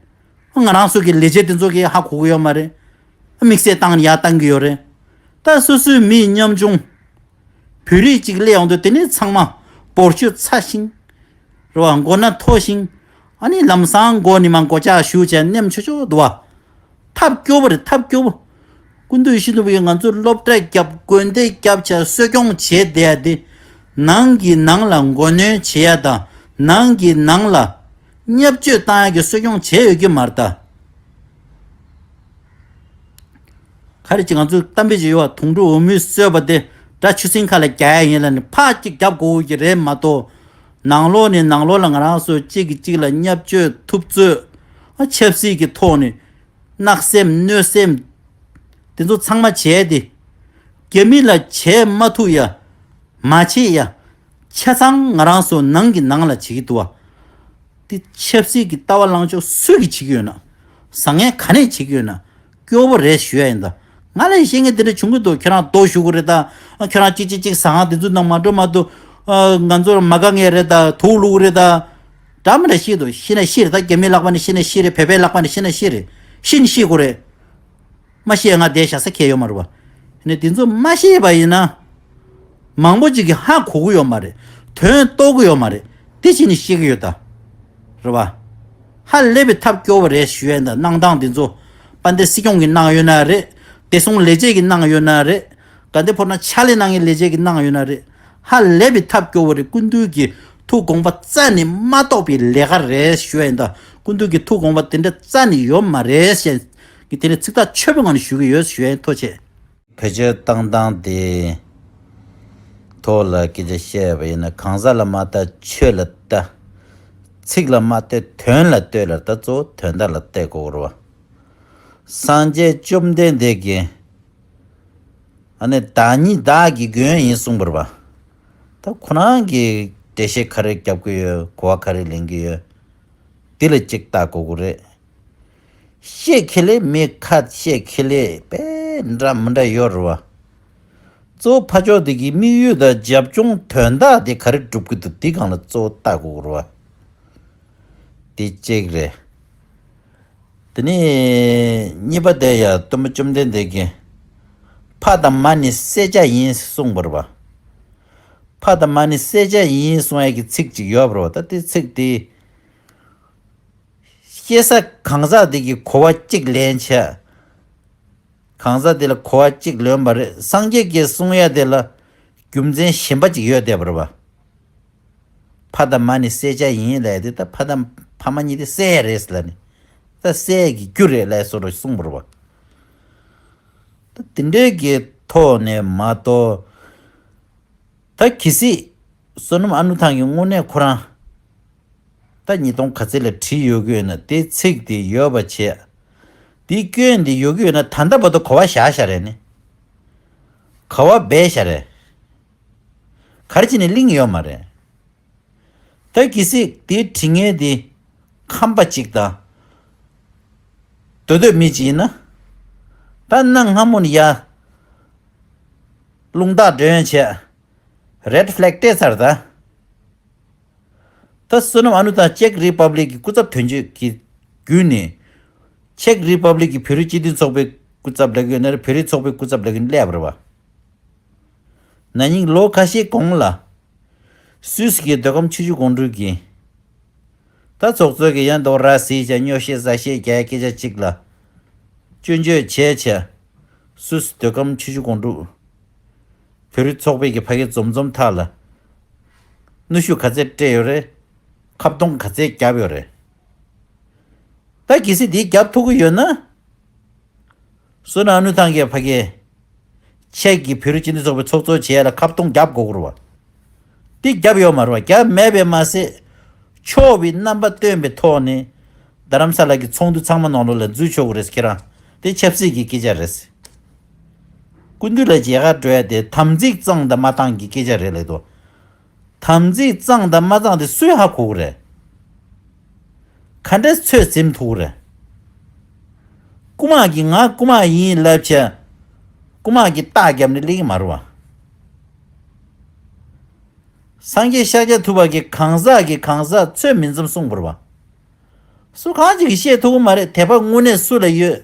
ང་རང་ཚོ་གི་ལས་བྱེད་དེ་ཚོ་གིས་ཧ་གོ་གི་ཡོད་མ་རེད། དམིགས་བསལ་བཏང་ནས་ཡར་བཏང་གི་ཡོད་རེད། ད་སོ་སོའི་མི་ཉམ་ཆུང་བོད་རིགས་གཅིག་སླེབས་ཡོང་དུས་དེ་ནས་ཚང་མ་འབོར་ཆུ་ཚ་ཞིང་། རེད་བ། མགོ་སྣ་མཐོ་ཞིང་། ཨ་ནི་ལམ་སང་མགོ་ནི་མ་མགོ་ལྕགས་གཞུ་བྱས་ནེམ་ཆོག་ཆོག་འདུག་བ། ཐབས་སྐྱོ་བོ་རེད། ཐབས་སྐྱོ་བོ། སྐུ་མདུན་ཡིད་བཞིན་ནོར་བུ་གིས་ང་ཚོར་སློབ་གྲྭ་བརྒྱབ། དགོན་སྡེ་བརྒྱབ་བྱས་གསོ་སྐྱོང་བྱས་བསྡད་ཡ་དེ། ནང་གི་ནང་ལ་མགོ་གནོན་བྱེད་ཡ་དང་། ནང་གི་ནང་ལ་བརྙས་བཅོས་བཏང་ཡ་གི་གསོ་སྐྱོང་བྱས་ཡོད་ཀྱི་མ་རེད་ད། ག་རེ་ཅིག་ང་ཚོས་གཏམ་དཔེ་ཅིག་ཡོད་པ། དུང་སྒྲུང་འོ་མའི་སོལ་བ་དེ་སྒྲ་ཆུ་སྲིན་ཁ་ལ་རྒྱག་ཡ་ཡིན་ལབ་ནས་ཕར་གཅིག་རྒྱབ་དགོས་ཀྱི་རེད་མ་གཏོགས། ནང་ལོགས་ནས་ནང་ལོགས་ལ་ང་རང་ཚོ་གཅིག་གིས་གཅིག་ལ་བརྙས་བཅོས་ཐུབ་ཚོད། ཨ་ཆབ་སྲིད་ཀྱི་ཐོག་ནས་གནག་སེམས་གནོད་སེམས་དེ་ཚོ་ཚང་མ་བྱས་ཏེ། རྒྱ་མི་ལ་བྱས་མ་ཐུབ་ཡ། མ་བྱེད་ཡ། ཆ་ཚང་ང་རང་ཚོ་ནང་གི་ནང་ལ་བྱེད་ཀྱི་འདུག་བ། དེ་ཆབ་སྲིད་ཀྱི་ལྟ་བ་ལངས་ཕྱོགས་སུས་ཀྱིས་བྱེད་ཀྱི་ཡོད་ན། བཟང་ངན་ག་ནས་བྱེད་ཀྱི་ཡོད་ན། སྐྱོ་བོ་རེད་ཞུ་ཡ་ཡིན་ད། ང་ལ་བཤད་མཁན་དེ་འདྲ་བྱུང་གི་འདུག་ཁྱོད་རང་རྡོ་གཞུ་གི་རེད་ད། ཁྱོད་རང་གཅིག་གཅིག་གཅིག་ཟ་ཁང་དེ་ཚོའི་ནང་མ་འགྲོ་མ་གཏོགས། ཨ་ང་ཚོར་མ་དགའ་མཁན་རེད་ད། དུག་བླུག་གི་རེད་ད། འདྲ་མི་འདྲ་བཤད་འདུག་ཤི་ན་ཤི་རེད་ད། རྒྱ་མིའི་ལག་པ་ནས་ཤི་ན་ཤི་རེད། བོད་པའི་ལག་པ་ནས་ཤི་ན་ཤི་རེད། ཤི་ནི་ཤི་དགོས་རེད། མ་ཤེས་ང་བསྡད་བཞག་ས་ཁེལ་ཡོད་མ་རེད་བ། ནས་དེ་ཚོ་མ་ཤེས་པ་ཡིན་ན། མང་པོ་ཅིག་གིས་ཧ་གོ་གི་ཡོད་མ་རེད། དོན་རྟོགས་གི་ཡོད་མ་རེད། དེ་བྱས་ནས་བཤད་གི་ཡོད་ད། རེད་བ། ཧ་ལས་པའི་ཐབས་སྐྱོ་བོ་རེད་ཞུ་ཡ་ཡིན་ད། གནང་སྟངས་དེ་ཚོ་དཔལ་ལྡན་སྲིད་སྐྱོང་གིས་གནང་ཡོད་ན་རེད། བདེ་སྲུང་ལས་བྱེད་ཀྱིས་གནང་ཡོད་ན་རེད། དགའ་ལྡན་ཕོ་བྲང་ཕྱག་ལས་གནང་མཁན་ལས་བྱེད་ཀྱིས་གནང་ཡོད་ན་རེད། ཧ་ལས་པའི་ཐབས་སྐྱོ་བོ་རེད། སྐུ་མདུན་གྱི་ཐུགས་དགོངས་པ་རྩ་ནས་མ་རྟོགས་པའི་ལས་ཀ་རེད་ཞུ་ཡ་ཡིན། ད་སྐུ་མདུན་གྱི་ཐུགས་དགོངས་པ་དེ་འདྲ་རྩ་ནས་ཡོད་མ་རེད་ཞེས་ཀྱི་དེ་ནས་ཚིག་ཐག་ཆོད་པོའི་ངང་ནས་ཞུ་གི་ཡོད་ཞུ་ཡ་ཡིན། ཐུགས་རྗེ་ཆེ། བེད་སྤྱོད་བཏང་སྟངས་དེ་ཐོག་ལ་སྐད་ཆ་བཤད་པ་ཡིན་ན། གང་ཟག་ལ་མ་ལྟ་ཆོས་ལ་ལྟ། ཚིག་ལ་མ་ལྟོས་དོན་ལ་ལྟོས་ལ། ད་གཙོ་བོ་དོན་དག་ལ་ལྟ་དགོས་རེད་བ། སངས་རྒྱས་བཅོམ་ལྡན་འདས་ཀྱིས་ཨ་ནི་བདག་ཉིད་བདག་གི་མགོན་ཡིན་གསུངས་པ་རེད་བ། ད་ཁོ་རང་གིས་འགྲེལ་བཤད་ག་རེ་རྒྱབ་ཀྱི་ཡོད། གོ་བ་ག་རེ་ལེན་གྱི་ཡོད། འདི་ལ་གཅིག་ལྟ་དགོས་ཀྱི་རེད། བཤད་ཁེ་ལས་མི་ཁ་བཤད་ཁེ་ལས་དཔེ་འདྲ་མི་འདྲ་ཡོད་རེད་བ། གཙོ་བོ་ཕ་ཕྱོགས་འདི་གི་དམིགས་ཡུལ་དང་རྒྱབ་ལྗོངས་དོན་དག་དེ་ག་རེ་སྒྲུབ་ཀྱི་འདུག་འདི་སྒང་ལ་གཙོ་བོ་ལྟ་དགོས་ཀྱི་རེད་བ། དེ་གཅིག་རེད། དེ་ནས་གཉིས་པ་དེ་ཡང་སྟོན་པ་བཅོམ་ལྡན་འདས་ཀྱིས་ཕ་དང་མ་ནི་བསད་བྱ་ཡིན་གསུངས་པ་རེད་བ། ཕ་དང་མ་ནི་བསད་བྱ་ཡིན་གསུང་ཡ་གི་ཚིག་ཅིག་ཡོད་པ་རེད་བ། ད་དེ་ཚིག་དེ་བཤད་ས་གང་ཟག་དེ་གི་གོ་བ་གཅིག་ལེན་བྱས། གང་ཟག་དེ་ལ་གོ་བ་གཅིག་ལོན་པ་རེད། སངས་རྒྱས་ཀྱིས་གསུང་ཡ་དེ་ལ་རྒྱུ་མཚན་གཞན་པ་ཅིག་ཡོད་བསྡད་པ་རེད་བ། ཕ་དང་མ་ནི་བསད་བྱ་ཡིན་ལབ་ཡ་དེ། ད་ཕ་དང་ཕ་མ་གཉིས་དེ་བསད་ཡ་རེད་ཟེར་ལབ་ནས། ད་བསད་ཡ་གི་རྒྱུ་རེད་ལབ་བཟོ་འདྲ་གསུངས་པ་རེད་བ། ད་དེ་འདྲའི་གི་ཐོག་ནས་མ་གཏོགས། ད་གལ་སྲིད་བསོད་ནམས་ཨ་ནུ་ཐང་གིས་དངོས་གནས་ཁོ་རང་ད་ཉིས་སྟོང་ག་ཚོད་ལ་བྲིས་ཡོད་ཀྱི་ཡོད་ན། དེ་ཚིག་དེ་ཡོད་པ་བྱས། དེའི་སྐྱོན་དེ་ཡོད་ཀྱི་ཡོད་ན། ད་ལྟ་བར་དུ་ག་བ་བཞག་བཞག་རེད་ནི། ག་བ་སྦས་བཞག་རེད། ག་རེ་བྱས་ནས་གླེང་ཡོད་མ་རེད། ད་གལ་སྲིད་དེའི་དྲི་ངན་དེ་ཁམས་པ་གཅིག་དང་། འདོད་འདོད་མི་གཅིག་ཡིན་ན། ད་གནའ་སྔ་མོ་ནས་ཡ་རླུང་རྟ་སྒྲོན་བྱས། རེད་ཕ་ལེག་སྤྲད་ཚར་ད། ད་བསོད་ནམས་ཨ་ནུ་ཐང་ཅེག་རི་པབ་ལིག་གི་སྐུ་ཚབ་དོན་གཅོད་ཀྱི་བརྒྱུད་ནས། ཅེག་རི་པབ་ལིག་གི་བོད་རིགས་སྤྱི་མཐུན་ཚོགས་པའི་སྐུ་ཚབ་ལབ་ཀྱི་ཡོད་ན་རེད། བོད་རིགས་ཚོགས་པའི་སྐུ་ཚབ་ལབ་ཀྱི་སླེབས་པ་རེད་བ། ན་ནིང་ལོ་ཁ་ཤས་གོང་ལ། སུད་སི་གི་མདོ་ཁམས་ཆུ་བཞི་སྒང་དྲུག་གི་ད་ཚོགས་གཙོ་གིས་ཡང་དོ་ར་སི་ཅ་སྨྱོ་བཤད་ཟ་བཤད་རྒྱག་སྐད་ཆ་གཅིག་ལ་སྐྱོན་བརྗོད་བྱས་བྱས། སུད་སི་མདོ་ཁམས་ཆུ་བཞི་སྒང་དྲུག་བོད་རིགས་ཚོགས་པའི་གི་ཕ་གི་འཛོམས་འཛོམས་ཐག་ལ་གནོན་ཤུགས་ག་ཚད་སྤྲད་ཡོད་རེད། ཁ་རྡུང་ག་ཚད་བརྒྱབ་ཡོད་རེད། ད་གལ་སྲིད་དེ་བརྒྱབ་ཐུབ་ཀྱི་ཡོད་ན། བསོད་ནམས་ཨ་ནུ་ཐང་གིས་ཕ་གི་ཅེག་གི་བོད་རིགས་སྤྱི་མཐུན་ཚོགས་པའི་ཚོགས་གཙོ་བྱས་ལ་ཁ་རྡུང་རྒྱབ་དགོས་ཀྱི་རེད་བ། དེ་བརྒྱབ་ཡོད་མ་རེད་བ། བརྒྱབ་མེད་པས་མ་ཟད། ཆོག་པའི་རྣམ་པ་སྟོན་པའི་ཐོག་ནས་རྡ་རམ་ས་ལ་གི་ཚོགས་འདུ་ཚང་མ་ནང་ལོགས་ལ་འཛུལ་ཆོག་གི་རེད། ཁྱེད་རང་དེ་ཆབ་སྲིད་ཀྱི་སྐད་ཆ་རེད། སྐུ་མདུན་ལ་མཇལ་ཁ་འགྲོ་ཡ་དེ་དམ་ཚིག་གཙང་དང་མ་གཙང་གི་སྐད་ཆ་རེད་ལབ་འདུག་དམ་ཚིག་གཙང་དང་མ་གཙང་དེ་སུས་ཧ་གོ་གི་རེད། ག་འདྲས་ཚོད་འཛིན་ཐུབ་ཀྱི་རེད། རྐུ་མ་གིས་ང་རྐུ་མ་ཡིན་ལབ་བྱས། རྐུ་མ་གིས་རྟགས་བརྒྱབ་ནས་སླེབས་ཀྱི་མ་རེད་བ། སངས་རྒྱས་ཤཱཀྱ་ཐུབ་པ་གིས་གང་ཟག་གིས་གང་ཟག་ཚོད་མི་འཛིན་གསུངས་པ་རེད་བ། སུ་གང་ཅིག་གིས་བཤད་ཐུབ་ཀྱི་མ་རེད། དད་པ་དངོས་གནས་སུ་ལ་ཡོད།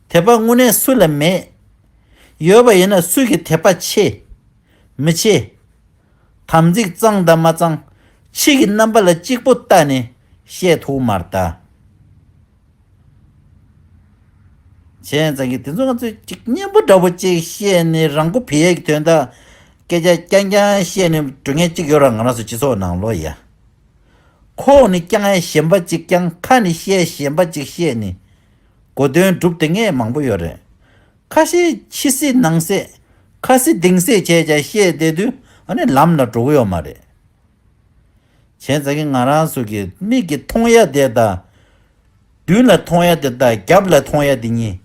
དད་པ་དངོས་གནས་སུ་ལ་མེད། ཡོད་པ་ཡིན་ན་སུ་གི་དད་པ་ཆེ། མི་ཆེ། དམ་ཚིག་གཙང་དང་མ་གཙང་། ཕྱི་གི་རྣམ་པ་ལ་གཅིག་པོ་ལྟ་ནས་བཤད་ཐུབ་མ་རེད་ད། བྱས་ཙང་གི་དེ་ཚོ་ང་ཚོས་ཅིག་སྙན་པོ་འདྲ་པོ་ཅིག་བཤད་ནས་རང་མགོ་བེ་ཡས་ཀྱི་དོན་དག་སྐད་ཆ་རྐྱང་རྐྱང་བཤད་ནས་འགྲོ་མཁན་ཅིག་ཡོད་ར། ང་རང་ཚོ་སྤྱི་ཚོགས་ནང་ལོགས་ཡ། ཁོག་ནས་རྐྱང་ཡ་གཞན་པ་ཅིག་རྐྱང་། ཁ་ནས་བཤད་གཞན་པ་ཅིག་བཤད་ནས་གོ་དོན་སྒྲུབ་བསྡད་མཁན་མང་པོ་ཡོད་རེད། ཁ་ཤས་ཕྱི་གསལ་ནང་གསལ། ཁ་གསལ་གཏིང་གསལ་བྱས་བྱས་བཤད་བསྡད་དུས་ཨ་ནི་ལམ་ལ་འགྲོ་གི་ཡོད་མ་རེད། བྱས་ཙང་གི་ང་རང་ཚོ་གི་མིག་གིས་མཐོང་ཡ་དེ་དང་། མདུན་ལ་མཐོང་ཡ་དེ་དང་རྒྱབ་ལ་མཐོང་ཡ་དེ་གཉིས་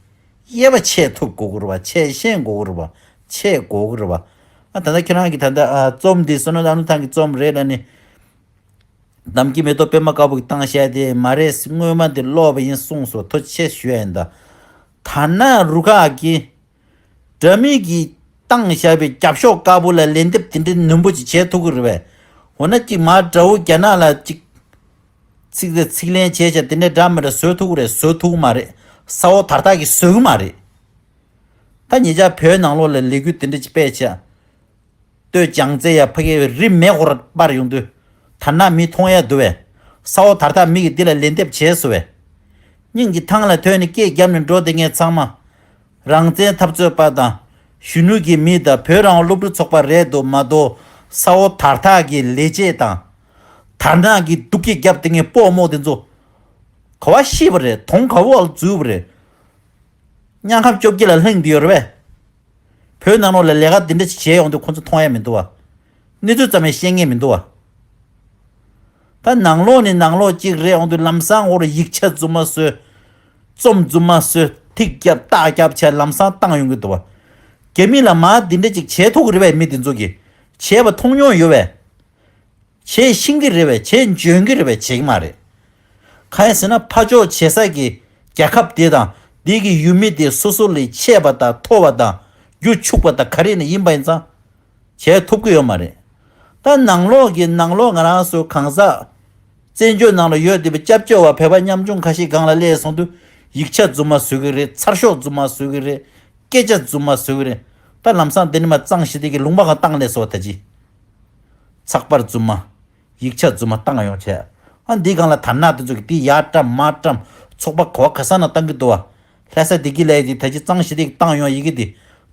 དབྱེ་བ་ཕྱེ་ཐུབ་དགོས་ཀྱི་རེད་བ། ཕྱེ་ཤེས་དགོས་ཀྱི་རེད་བ། ཕྱེ་དགོས་ཀྱི་རེད་བ། ཨ་ད་ལྟ་ཁྱེད་རང་གིས་ད་ལྟ་ཨ་རྩོམ་འདི་བསོད་ནམས་ཨ་ནུ་ཐང་གི་རྩོམ་རེད་ལབ་ནས། འདམ་གྱི་མེ་ཏོག་པད་མ་དཀར་པོ་གིས་བཏང་བཞག་དེ་མ་རེད། སྔོན་མ་དེ་ཀློག་པ་ཡིན་གསུངས་སོ། ཐུགས་རྗེ་ཆེ་ཞུ་ཡ་ཡིན་ད། ད་ནཱ་རུ་ཁག་གིས་དགྲ་མེད་ཀྱིས་བཏང་བཞག་པའི་རྒྱབ་ཤོག་དཀར་པོ་ལ་ལན་འདེབས་དེ་འདྲའི་ནན་པོ་ཅིག་བྱེད་ཐུབ་ཀྱི་རེད་པས། འོ་ན་ཅིག་མར་དགྲ་བོ་རྒྱ་ནག་ལ་ཅིག་ཚིག་རེ་ཚིག་ལན་བྱས་བྱས་དེ་འདྲའི་འདྲ་མི་འདྲ་བཟོ་ཐུབ་ཀྱི་རེད། བཟོ་ཐུབ་ཀྱི་མ་རེད། ས་འོག་དར་ཐག་གིས་བཟོ་གི་མ་རེད། ད་ཉེ་ཆར་བོད་ནང་ལོགས་ལ་ལས་འགུལ་དེ་འདྲ་ཅིག་སྤེལ་བྱས། སྟོད་བྱང་རྩེ་ཡ་ཕ་གིའི་རི་མེ་འཁོར་སྤར་ཡོང་དུས། དར་ནག་མི་མཐོང་ཡ་འདུག་པས། ས་འོག་དར་ཐག་མི་གིས་འདི་ལ་ལན་འདེབས་བྱས་སོང་པས། སྙིང་གི་ཐང་ལ་ཐོན་ནས་སྐད་བརྒྱབ་ནས་འགྲོ་བསྡད་མཁན་ཚང་མ། རང་བཙན་འཐབ་རྩོད་པ་དང་གཞོན་ནུ་གི་མི་དང་བོད་རང་དབང་སློབ་ཕྲུག་ཚོགས་པ་རེད་འདུག་མ་གཏོགས་ས་འོག་དར་ཐག་གི་ལས་བྱེད་དང་དར་ནག་གི་སྡུག་སྐད་རྒྱབ་དེ་ངས་སྤོ་རྨོ་དེ་ཚོ་ག་བ་ཤི་བ་རེད། དོང་ག་བ་འཛུལ་བ་རེད། དམྱལ་ཁམས་བཅོ་བརྒྱད་ལ་ལྷུང་བསྡད་ཡོད་རེད་པས། བོད་ནང་ལོགས་ལ་ལས་ཀ་འདི་འདྲ་ཞིག་བྱས་ཡོང་དུས་ཁོ་ཚོ་མཐོང་ཡ་མི་འདུག་བ། གནས་ཚུལ་ཙམ་ཡང་ཤེས་ངེས་མི་འདུག་བ། ད་ནང་ལོགས་ནས་ནང་ལོགས་གཅིག་རེད་ཡོང་དུས་ལམ་སང་འོར་ཡིག་ཆ་རྫུན་མ་བཟོས། རྩོམ་རྫུན་མ་བཟོས། ཐིག་རྒྱབ་རྟགས་རྒྱབ་བྱས་ལམ་སང་བཏང་ཡོང་གི་འདུག་བ། རྒྱ་མི་ལ་མ་འདི་འདྲ་ཅིག་བྱས་ཐུབ་ཀྱི་རེད་པས། མི་འདི་ཚོ་གིས་བྱས་པ་མཐོང་མྱོང་ཡོད་པས། བྱས་ཤེས་ཀྱི་རེད་པས། བྱས་འཇོན་གྱི་རེད་པས། བྱེད་ཀྱི་མ་རེད། གང་ཡིན་ཟེར་ན་ཕར་ཕྱོགས་བྱེད་ས་གི་རྒྱལ་ཁབ་དེ་དང་དེ་གི་ཡུལ་མི་དེ་སོ་སོ་ལས་ཆད་པ་དང་མཐོ་བ་དང་རྒྱུ་ཕྱུག་པ་དང་ག་རེ་ནས་ཡིན་པ་ཡིན་ཙང་བྱས་ཐུབ་ཀྱི་ཡོད་མ་རེད། ད་ནང་ལོགས་ཀྱི་ནང་ལོགས་ང་རང་ཚོ་གང་ཟག་བཙན་བྱོལ་ནང་ལ་ཡོད་བསྡད་པའི་སྐྱབས་བཅོལ་བ་བོད་པ་ཉམ་ཆུང་ཁ་ཤས་སྒང་ལ་སླེབས་སོང་དུས་ཡིག་ཆ་རྫུན་མ་བཟོ་གི་རེད། ཚར་ཤོག་རྫུན་མ་བཟོ་གི་རེད། སྐད་ཆ་རྫུན་མ་བཟོ་གི་རེད། ད་ལམ་སང་འདི་ནས་མར་གཙང་ཞི་བདེ་གི་ལུང་པ་གང་བཏང་ནས་སོ་ད་ཅི། ཚགས་པར་རྫུན་མ། ཡིག་ཆ་རྫུན་མ་བཏང་ཡོང་བྱས། ཨ་འདིའི་སྒང་ལ་དར་ནག་དེ་ཚོ་གིས་འདི་ཡར་བཀྲམ་མར་བཀྲམ་ཚོགས་པ་ག་བ་ག་ས་ན་བཏང་གི་འདུག་བ། ལྷ་ས་བདེ་སྐྱིད་ལ་ཡི་དེ་ད་ཅི་གཙང་ཞི་བདེ་གི་བཏང་ཡོང་ཡི་གེ་དེ་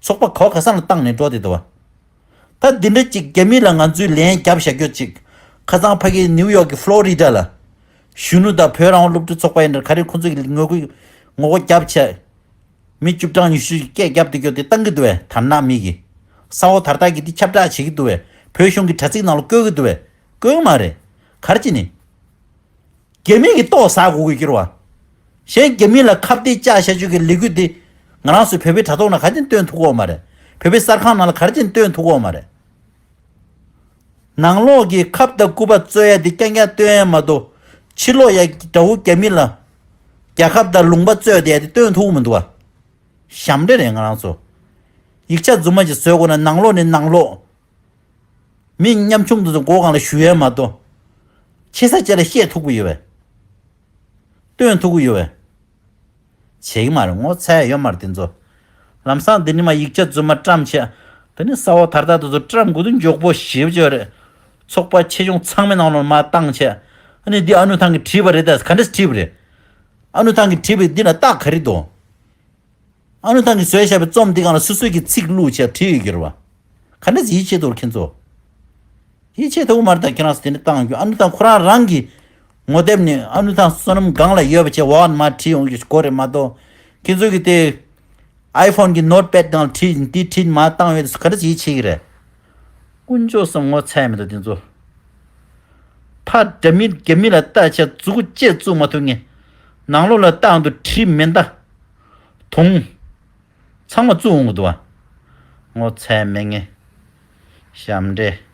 ཚོགས་པ་ག་བ་ག་ས་ན་བཏང་ནས་འགྲོ་དེ་འདུག་བ། ད་འདི་འདྲ་ཅིག་རྒྱ་མི་ལ་ང་ཚོས་ལན་རྒྱབ་བཞག་རྒྱུ་ཅིག་ཁ་སང་ཕ་གི་ནིའུ་ཡོག་གི་ཕློ་རི་ཌ་ལ་གཞོན་ནུ་དང་བོད་རང་དབང་སློབ་ཕྲུག་ཚོགས་པ་ཡིན་ན་ག་རེ་ཁོང་ཚོ་གི་ངོ་རྒོལ་ངོ་རྒོལ་རྒྱབ་བྱས། མི་བཅུ་གྲངས་ཉི་ཤུ་ཞིག་སྐད་རྒྱབ་སྟེ་སྐྱོ་དེ་བཏང་གི་འདུག་བས། དར་ནག་མི་གིས་ས་འོག་དར་ཐག་གིས་དེ་ཁྱབ་བསྒྲགས་བྱེད་ཀྱི་འདུག་བས། བོད་གཞུང་གི་དྲ་ཚིགས་ནང་ལ་བཀོད་ཀྱི་འདུག་བས། བཀོད་མ་རེད། ག་རེ་བྱས་ནས། རྒྱ་མི་གིས་ལྟོགས་ཟ་དགོས་ཀྱི་འགྱུར་བ། གཞན་རྒྱ་མི་ལ་ཁ་གཏད་བཅག་བྱ་རྒྱུ་གི་ལས་འགུལ་འདི་ང་རང་ཚོའི་བོད་པའི་དྲ་ཐོག་ནང་ག་རེ་བྱས་ནས་སྟོན་ཐུབ་ཀྱི་ཡོད་མ་རེད། བོད་པའི་གསར་ཁང་ནང་ལ་ག་རེ་བྱས་ནས་སྟོན་ཐུབ་ཀྱི་ཡོད་མ་རེད། ནང་ལོགས་ཀྱི་ཁབ་དང་སྐུད་པ་རྩོད་ཡ་དེ་རྐྱང་རྐྱང་སྟོན་ཡ་མ་གཏོགས་ཕྱི་ལོགས་ཡ་དགྲ་བོ་རྒྱ་མི་ལ་རྒྱལ་ཁབ་དང་ལུང་པ་རྩོད་བསྡད་ཡ་དེ་སྟོན་ཐུབ་ཀྱི་མི་འདུག་བ། ཞབས་འདྲེན་རེད་ང་རང་ཚོ། ཡིག་ཆ་རྫུན་མ་ཅིག་བཟོས་དགོས་ན་ནང་ལོགས་ནས་ནང་ལོགས། མི་ཉམ་ཆུང་དེ་ཚོ་མགོ་སྒང་ལ་གཞུ་ཡ་མ་གཏོགས། ཆེ་ས་ཆེ་ལ་བཤད་ཐུབ་ཀྱི་ཡོད་པས། སྟོན་ཐུབ་ཀྱི་ཡོད་པས། བྱེད་ཀྱི་མ་རེད། ངོ་ཚ་ཡ་ཡོད་མ་རེད་དེ་ཚོ། ལམ་སང་འདི་ནས་མར་ཡིག་ཆ་རྫུན་མ་བཀྲམ་བྱས། དེ་ནས་ས་འོག་དར་ཐག་དེ་ཚོ་བཀྲམ་དགོས་དུས་མགྱོགས་པོ་ཞེ་པོ་ཅིག་རེད། ཚོགས་པ་ཆེ་ཆུང་ཚང་མའི་ནང་ལ་མར་བཏང་བྱས། ཨ་ནི་འདི་ཨ་ནུ་ཐང་གིས་བྲིས་པ་རེད་ད་ག་འདྲས་བྲིས་པ་རེད། ཨ་ནུ་ཐང་གིས་བྲིས་པའི་འདི་ལ་རྟགས་ག་རེ་འདུག་ཨ་ནུ་ཐང་གིས་བཟོས་བཞག་པའི་རྩོམ་འདི་སྒང་ལ་སོ་སོའི་གི་ཚིག་བླུགས་བྱས་བྲིས་ཡོད་ཀྱི་རེད་བ། ག་འདྲས་ཡིད་ཆེས་ཐུབ་ཁྱེད་ཚོ། ཡིད་ཆེས་ཐུབ་མ་རེད་ད་ཁྱེད་རང་ཚོ་དེ་འདྲ་བཏང་རྒྱུ། ཨ་ནུ་ཐང་ཁོ་རང་རང་གི་ངོ་དེབ་ནས་ཨ་ནུ་ཐང་བསོད་ནམས་སྒང་ལ་ཡོད་པ་བྱས་འོག་ནས་མར་བྲིས་ཡོང་རྒྱུ་ཞིག་དགོས་རེད་མ་གཏོགས། ཁྱེད་ཚོ་གི་དེ་ཨའི་ཕོན་གི་ནོཊ་པེཌ་ནང་ལ་བྲིས་འདི་བྲིས་མར་བཏང་ཡོད་དེ་ག་འདྲས་ཡིད་ཆེས་ཀྱི་རེད། དཀོན་མཆོག་གསུམ་ངོ་ཚ་ཡ་མི་འདུག་དེ་ཚོ། ཕ་དགྲ་མི་རྒྱ་མི་ལ་ལྟ་བྱས་མཛུ་གུ་ལྕེ་བཙུགས་མ་ཐུབ་ངེས། ནང་ལོགས་ལ་ལྟ་འདུག་གྲི་མེ་མདའ། དུང་། ཚང་མ་བཙུགས་འོང་གི་འདུག་བ། ངོ་ཚ་ཡ་མེད་ངེས། ཞབས་འདྲེན།